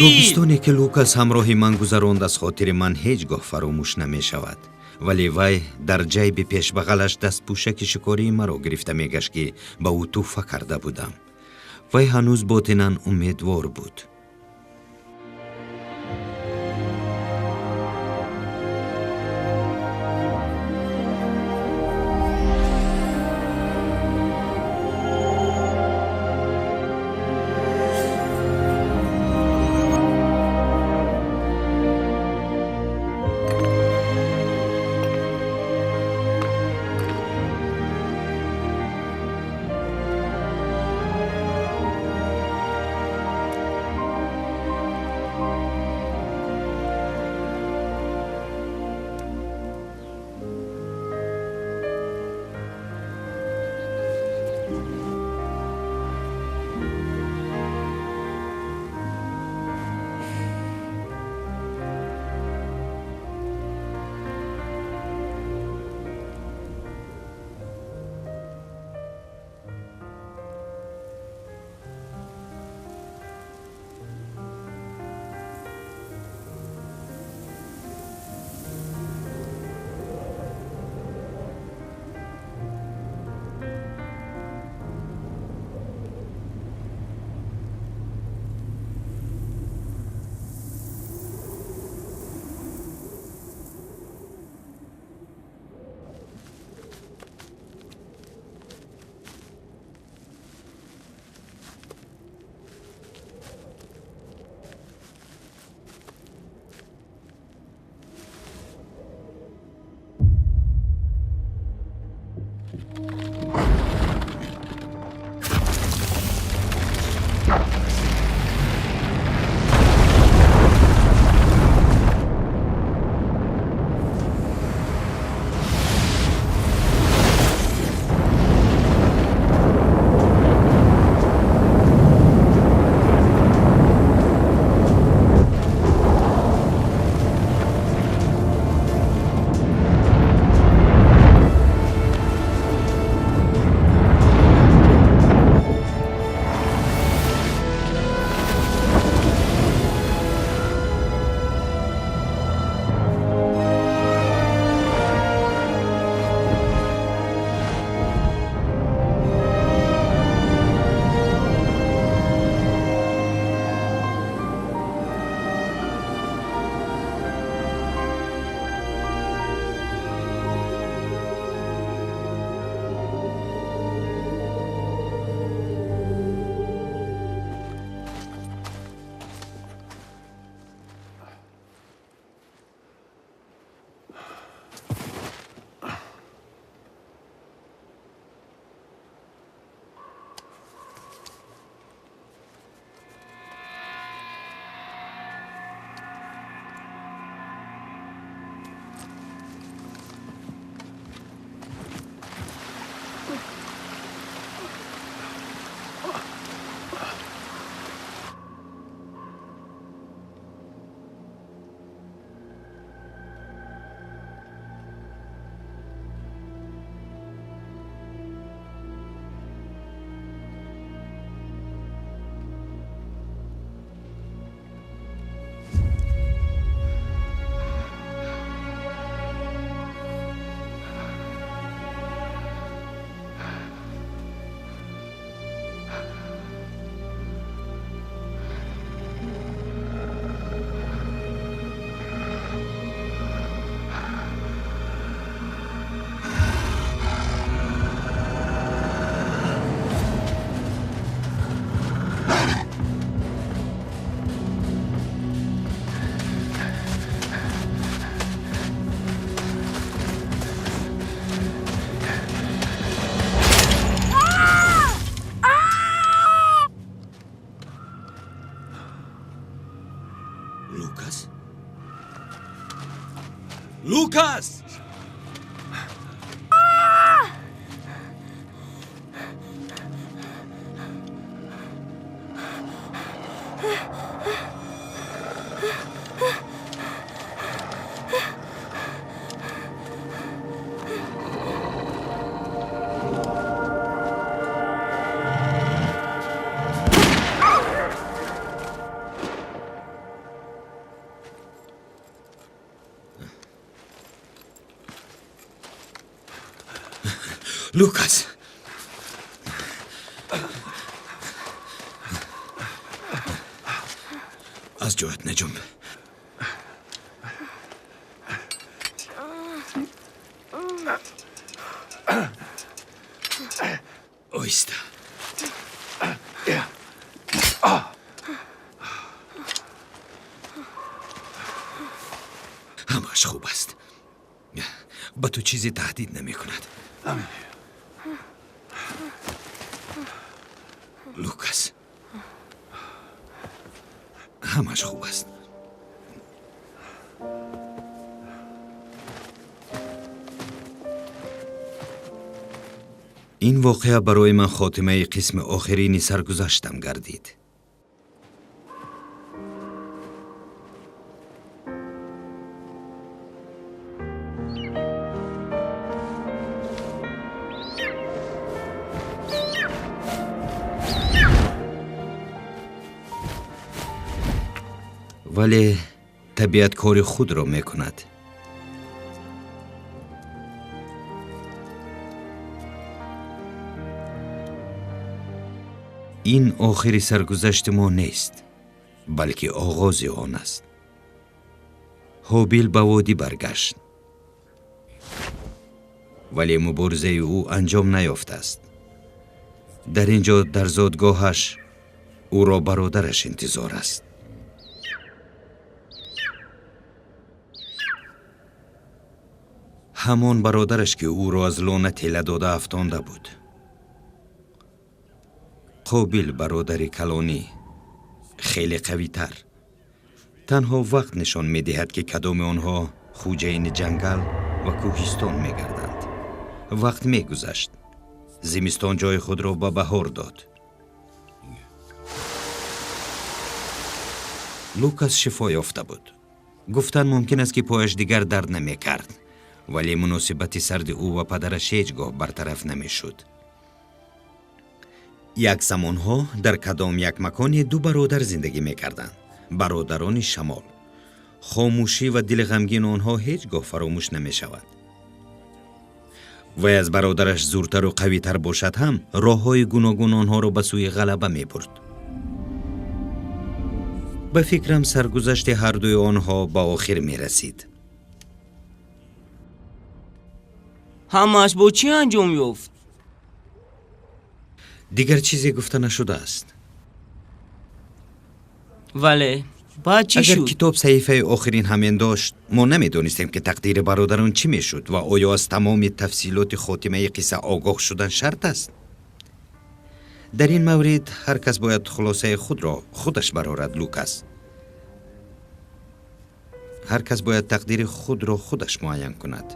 Тобистоне ки Лукас ҳамроҳи ман гузаронд, аз хотири ман ҳеҷ гоҳ фаромӯш намешавад. Вале вай дар ҷайби пешбағалаш дастпӯшаки шикории маро гирифта мегашт, ки ба ӯ тӯҳфа карда будам. Вай ҳанӯз ботинан умедвор буд. Лукас? Лукас! Лукас! Аз ҷоят наҷунб. Оҳиста. Ҳамааш хуб аст. Ба ту чизе таҳдид намекунад. Лукас, ҳамаш хуб аст. Ин воқеа барои ман хотимаи қисми охирини саргузаштам гардид. Вале табиат кори худро мекунад. Ин охири саргузашти мо нест, балки оғози он аст. Ҳобил ба водӣ баргашт, вале муборизаи ӯ анҷом наёфтааст. Дар ин ҷо дар зодгоҳаш ӯро бародараш интизор аст. Ҳамон бародараш, ки ӯро аз лона тела дода афтонда буд. Қобил бародари калонӣ, хеле қавитар. Танҳо вақт нишон медиҳад, ки кадоми онҳо хӯҷаини ҷангал ва кӯҳистон мегарданд. Вақт мегузашт. Зимистон ҷои худро ба баҳор дод. Лукас шифо ёфта буд. Гуфтан мумкин аст, ки пояш дигар дард намекард, вале муносибати сарди ӯ ва падараш ҳеҷ гоҳ бартараф намешуд. Як замонҳо дар кадом як маконе ду бародар зиндагӣ мекарданд, бародарони шамол. Хомӯшӣ ва дили ғамгини онҳо ҳеҷ гоҳ фаромӯш намешавад. Вай аз бародараш зуртару қавитар бошад ҳам, роҳҳои гуногун онҳоро ба сӯи ғалаба мебурд. Ба фикрам, саргузашти ҳардуи онҳо ба охир мерасид. Ҳамааш бо чӣ анҷом ёфт? Дигар чизе гуфта нашудааст. Вале баъд чӣ Агар шуд? китоб саҳифаи охирин ҳамин дошт, мо намедонистем, ки тақдири бародарон чӣ мешуд ва оё аз тамоми тафсилоти хотимаи қисса огоҳ шудан шарт аст. Дар ин маврид ҳар кас бояд хулосаи худро худаш барорад, Лукас. Ҳар кас бояд тақдири худро худаш муайян кунад.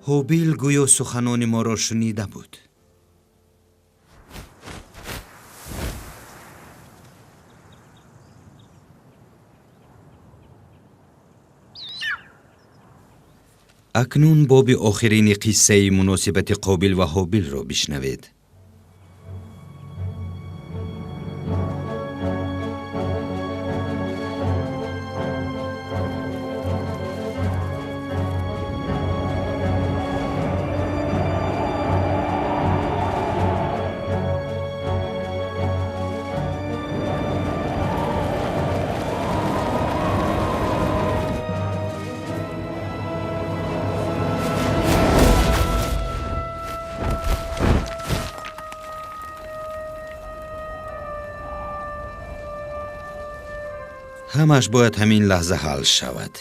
Ҳобил гӯё суханони моро шунида буд. Акнун боби охирини қиссаи муносибати Қобил ва Ҳобилро бишнавед. Ҳамааш бояд ҳамин лаҳза ҳал шавад.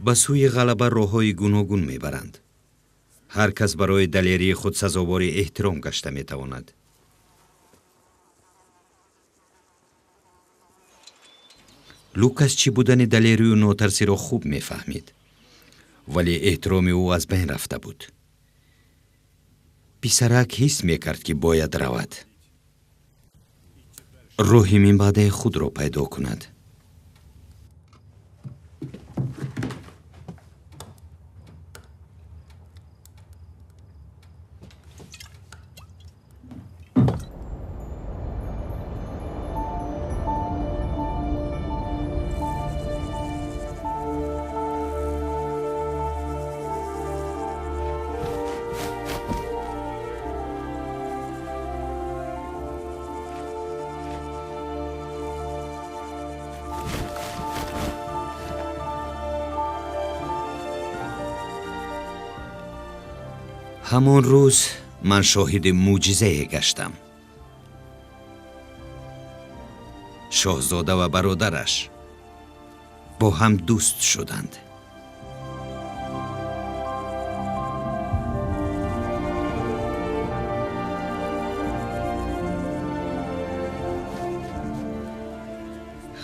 Ба сӯи ғалаба роҳҳои гуногун мебаранд. Ҳар кас барои далерии худ сазовори эҳтиром гашта метавонад. Лукас чӣ будани далерию нотарсиро хуб мефаҳмид, вале эҳтироми ӯ аз байн рафта буд. Писарак ҳис мекард, ки бояд равад, роҳи минбаъдаи худро пайдо кунад. Ҳамон рӯз ман шоҳиди мӯъҷизае гаштам. Шоҳзода ва бародараш бо ҳам дӯст шуданд.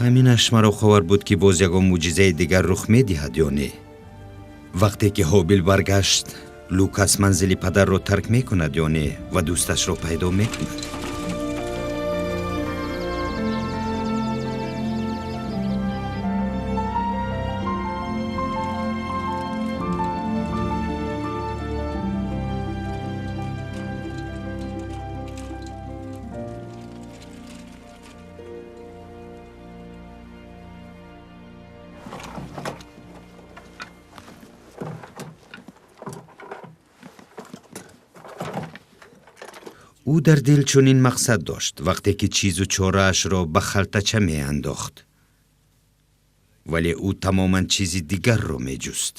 Ҳаминаш маро ховар буд, ки боз ягон мӯъҷизаи дигар рух медиҳад ё не. Вақте ки Ҳобил баргашт, Лукас манзили падарро тарк мекунад ё не ва дӯсташро пайдо мекунад. Ӯ дар дил чунин мақсад дошт, вақте ки чизу чораашро ба халтача меандохт, вале ӯ тамоман чизи дигарро меҷуст.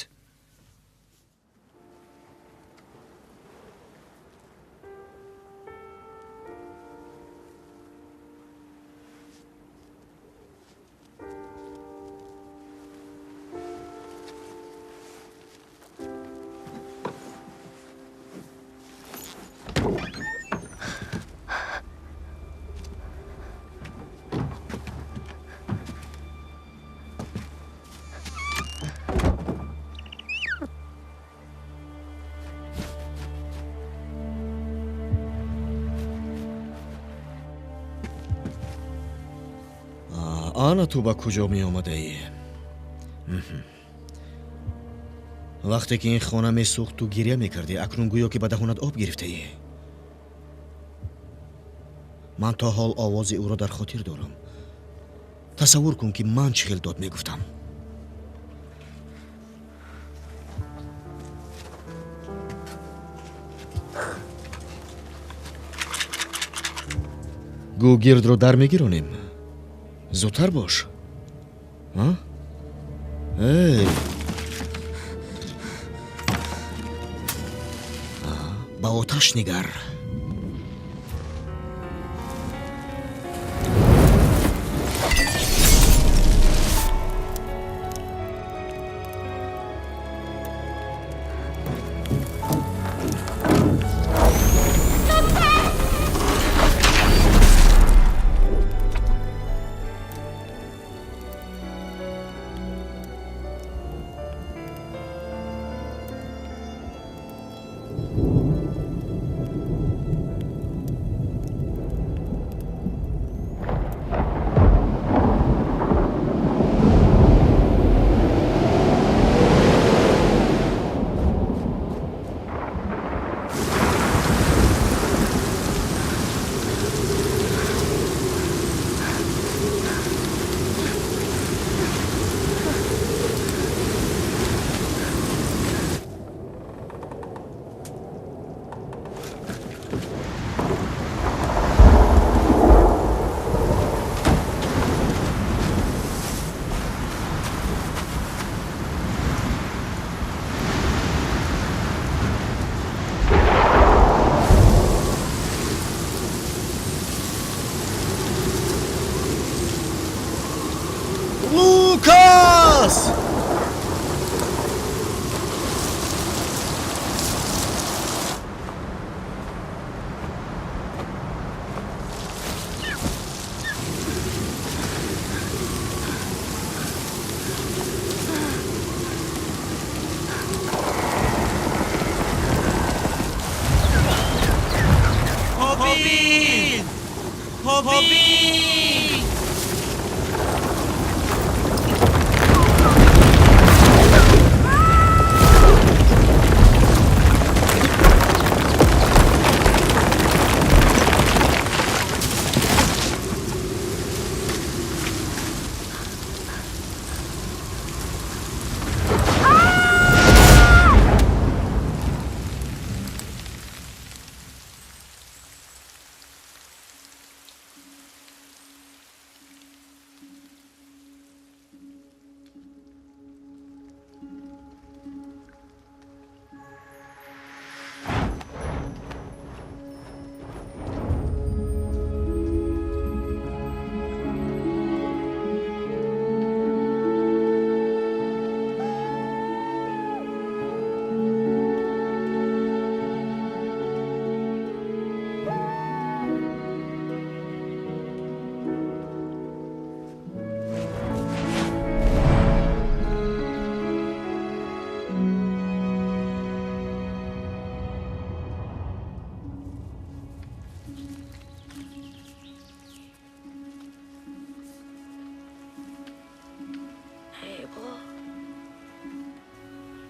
Ана ту ба куҷо меомадаӣ? Вақте ки ин хона месӯхт, ту гиря мекардӣ. Акнун гӯё ки ба даҳонат об гирифтаӣ. Ман то ҳол овози ӯро дар хотир дорам. Тасаввур кун, ки ман чӣ хел дод мегуфтам. Гӯ гирдро дар мегиронем. Зудтар бош. Эй! Ба оташ нигар.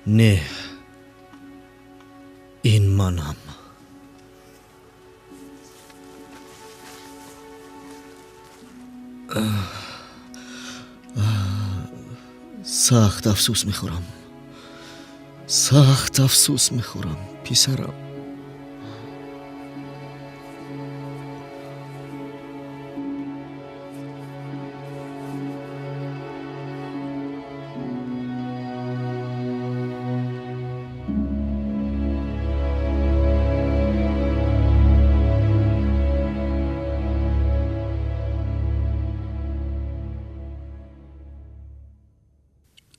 Не, ин манам. Сахт афсӯс мехӯрам, сахт афсӯс мехӯрам, писарам.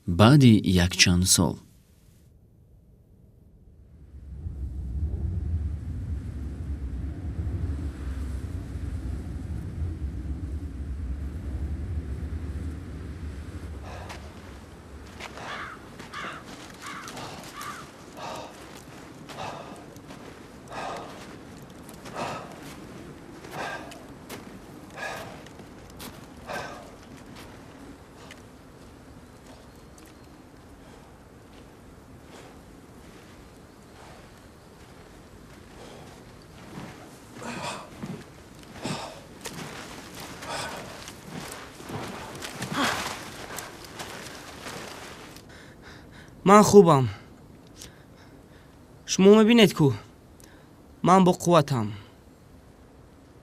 Баъди якчанд сол. Ман хубам. Шумо мебинед, ку ман бо қувватам.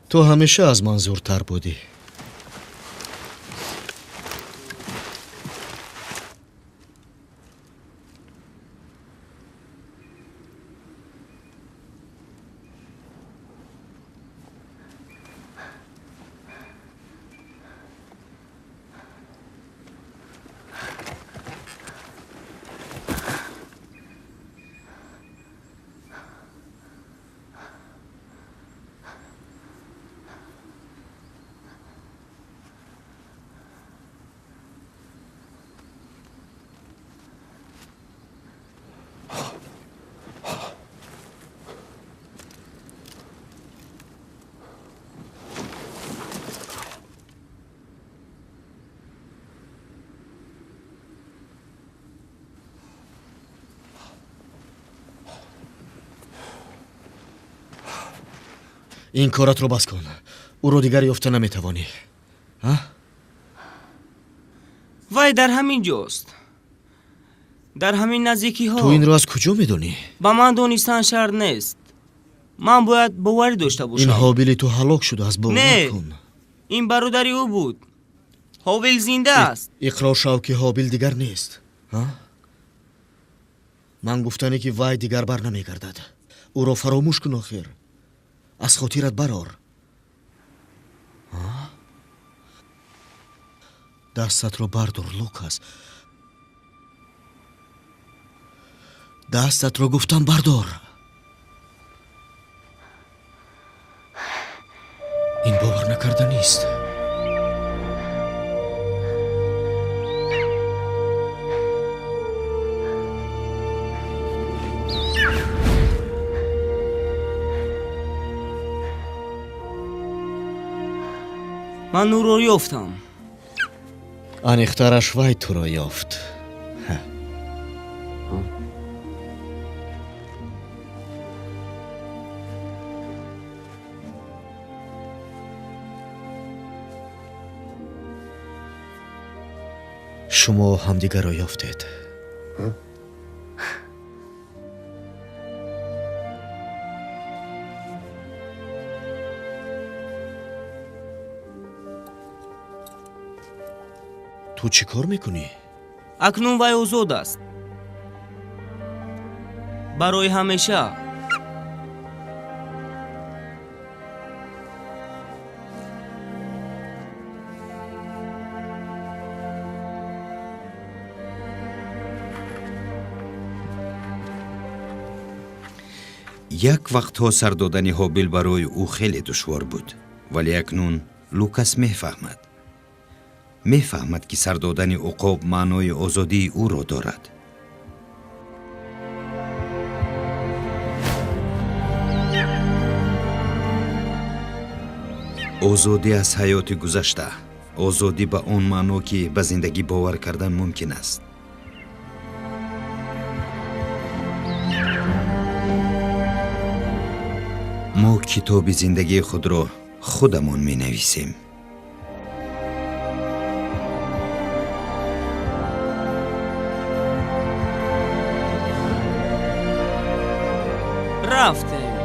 Ту ҳамеша аз ман зуртар будӣ. Ин коратро бас кун, ӯро дигар ёфта наметавонӣ. Вай дар ҳамин ҷост, дар ҳамин наздикиҳо. Ту инро аз куҷо медонӣ? Ба ман донистан шарт нест, ман бояд боварӣ дошта бошам. Ин ҳобили ту ҳалок шудааст, бовар кун. Ин бародари ӯ буд. Ҳобил зинда аст. Иқрор шав, ки ҳобил дигар нест. Ман гуфтане, ки вай дигар бар намегардад. Ӯро фаромӯш кун, охир аз хотират барор. Дастатро бардор, Лукас, дастатро гуфтам бардор. Ин бовар накарданист. Ман ӯро ёфтам. Аниқтараш, вай туро ёфт. Шумо ҳамдигарро ёфтед. Ту чӣ кор мекунӣ? Акнун вай озод аст барои ҳамеша. Як вақтҳо сар додани Ҳобил барои ӯ хеле душвор буд, вале акнун Лукас мефаҳмад, мефаҳмад, ки сар додани уқоб маънои озодии ӯро дорад. Озодӣ аз ҳаёти гузашта, озодӣ ба он маъно, ки ба зиндагӣ бовар кардан мумкин аст. Мо китоби зиндагии худро худамон менависем. Рафтем.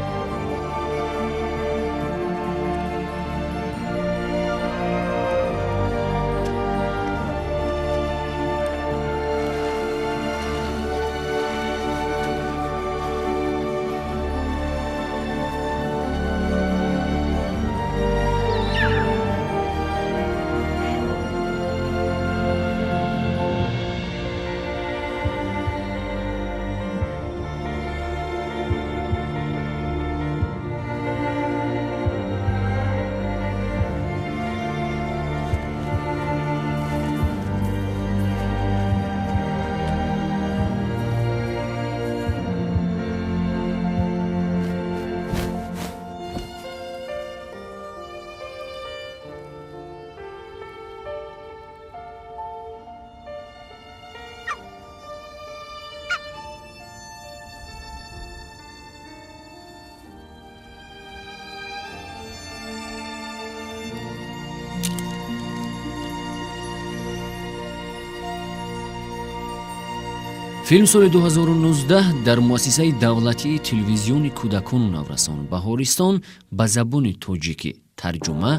Филм соли 2019 дар муассисаи давлатии телевизиони кӯдакону наврасон Баҳористон ба забони тоҷикӣ тарҷума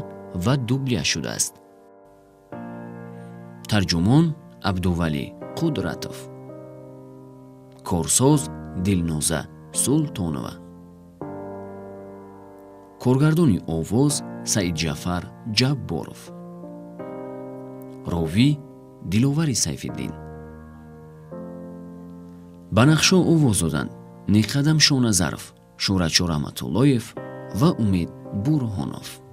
ва дублия шудааст. Тарҷумон Абдувалӣ Қудратов, корсоз Дилноза Султонова, коргардони овоз Саидҷафар Ҷабборов, ровӣ Диловари Сайфиддин. Ба нақшҳо овоз доданд Неқадам Шоназаров, Шӯҳратшо Раҳматуллоев ва Умед Бурҳонов.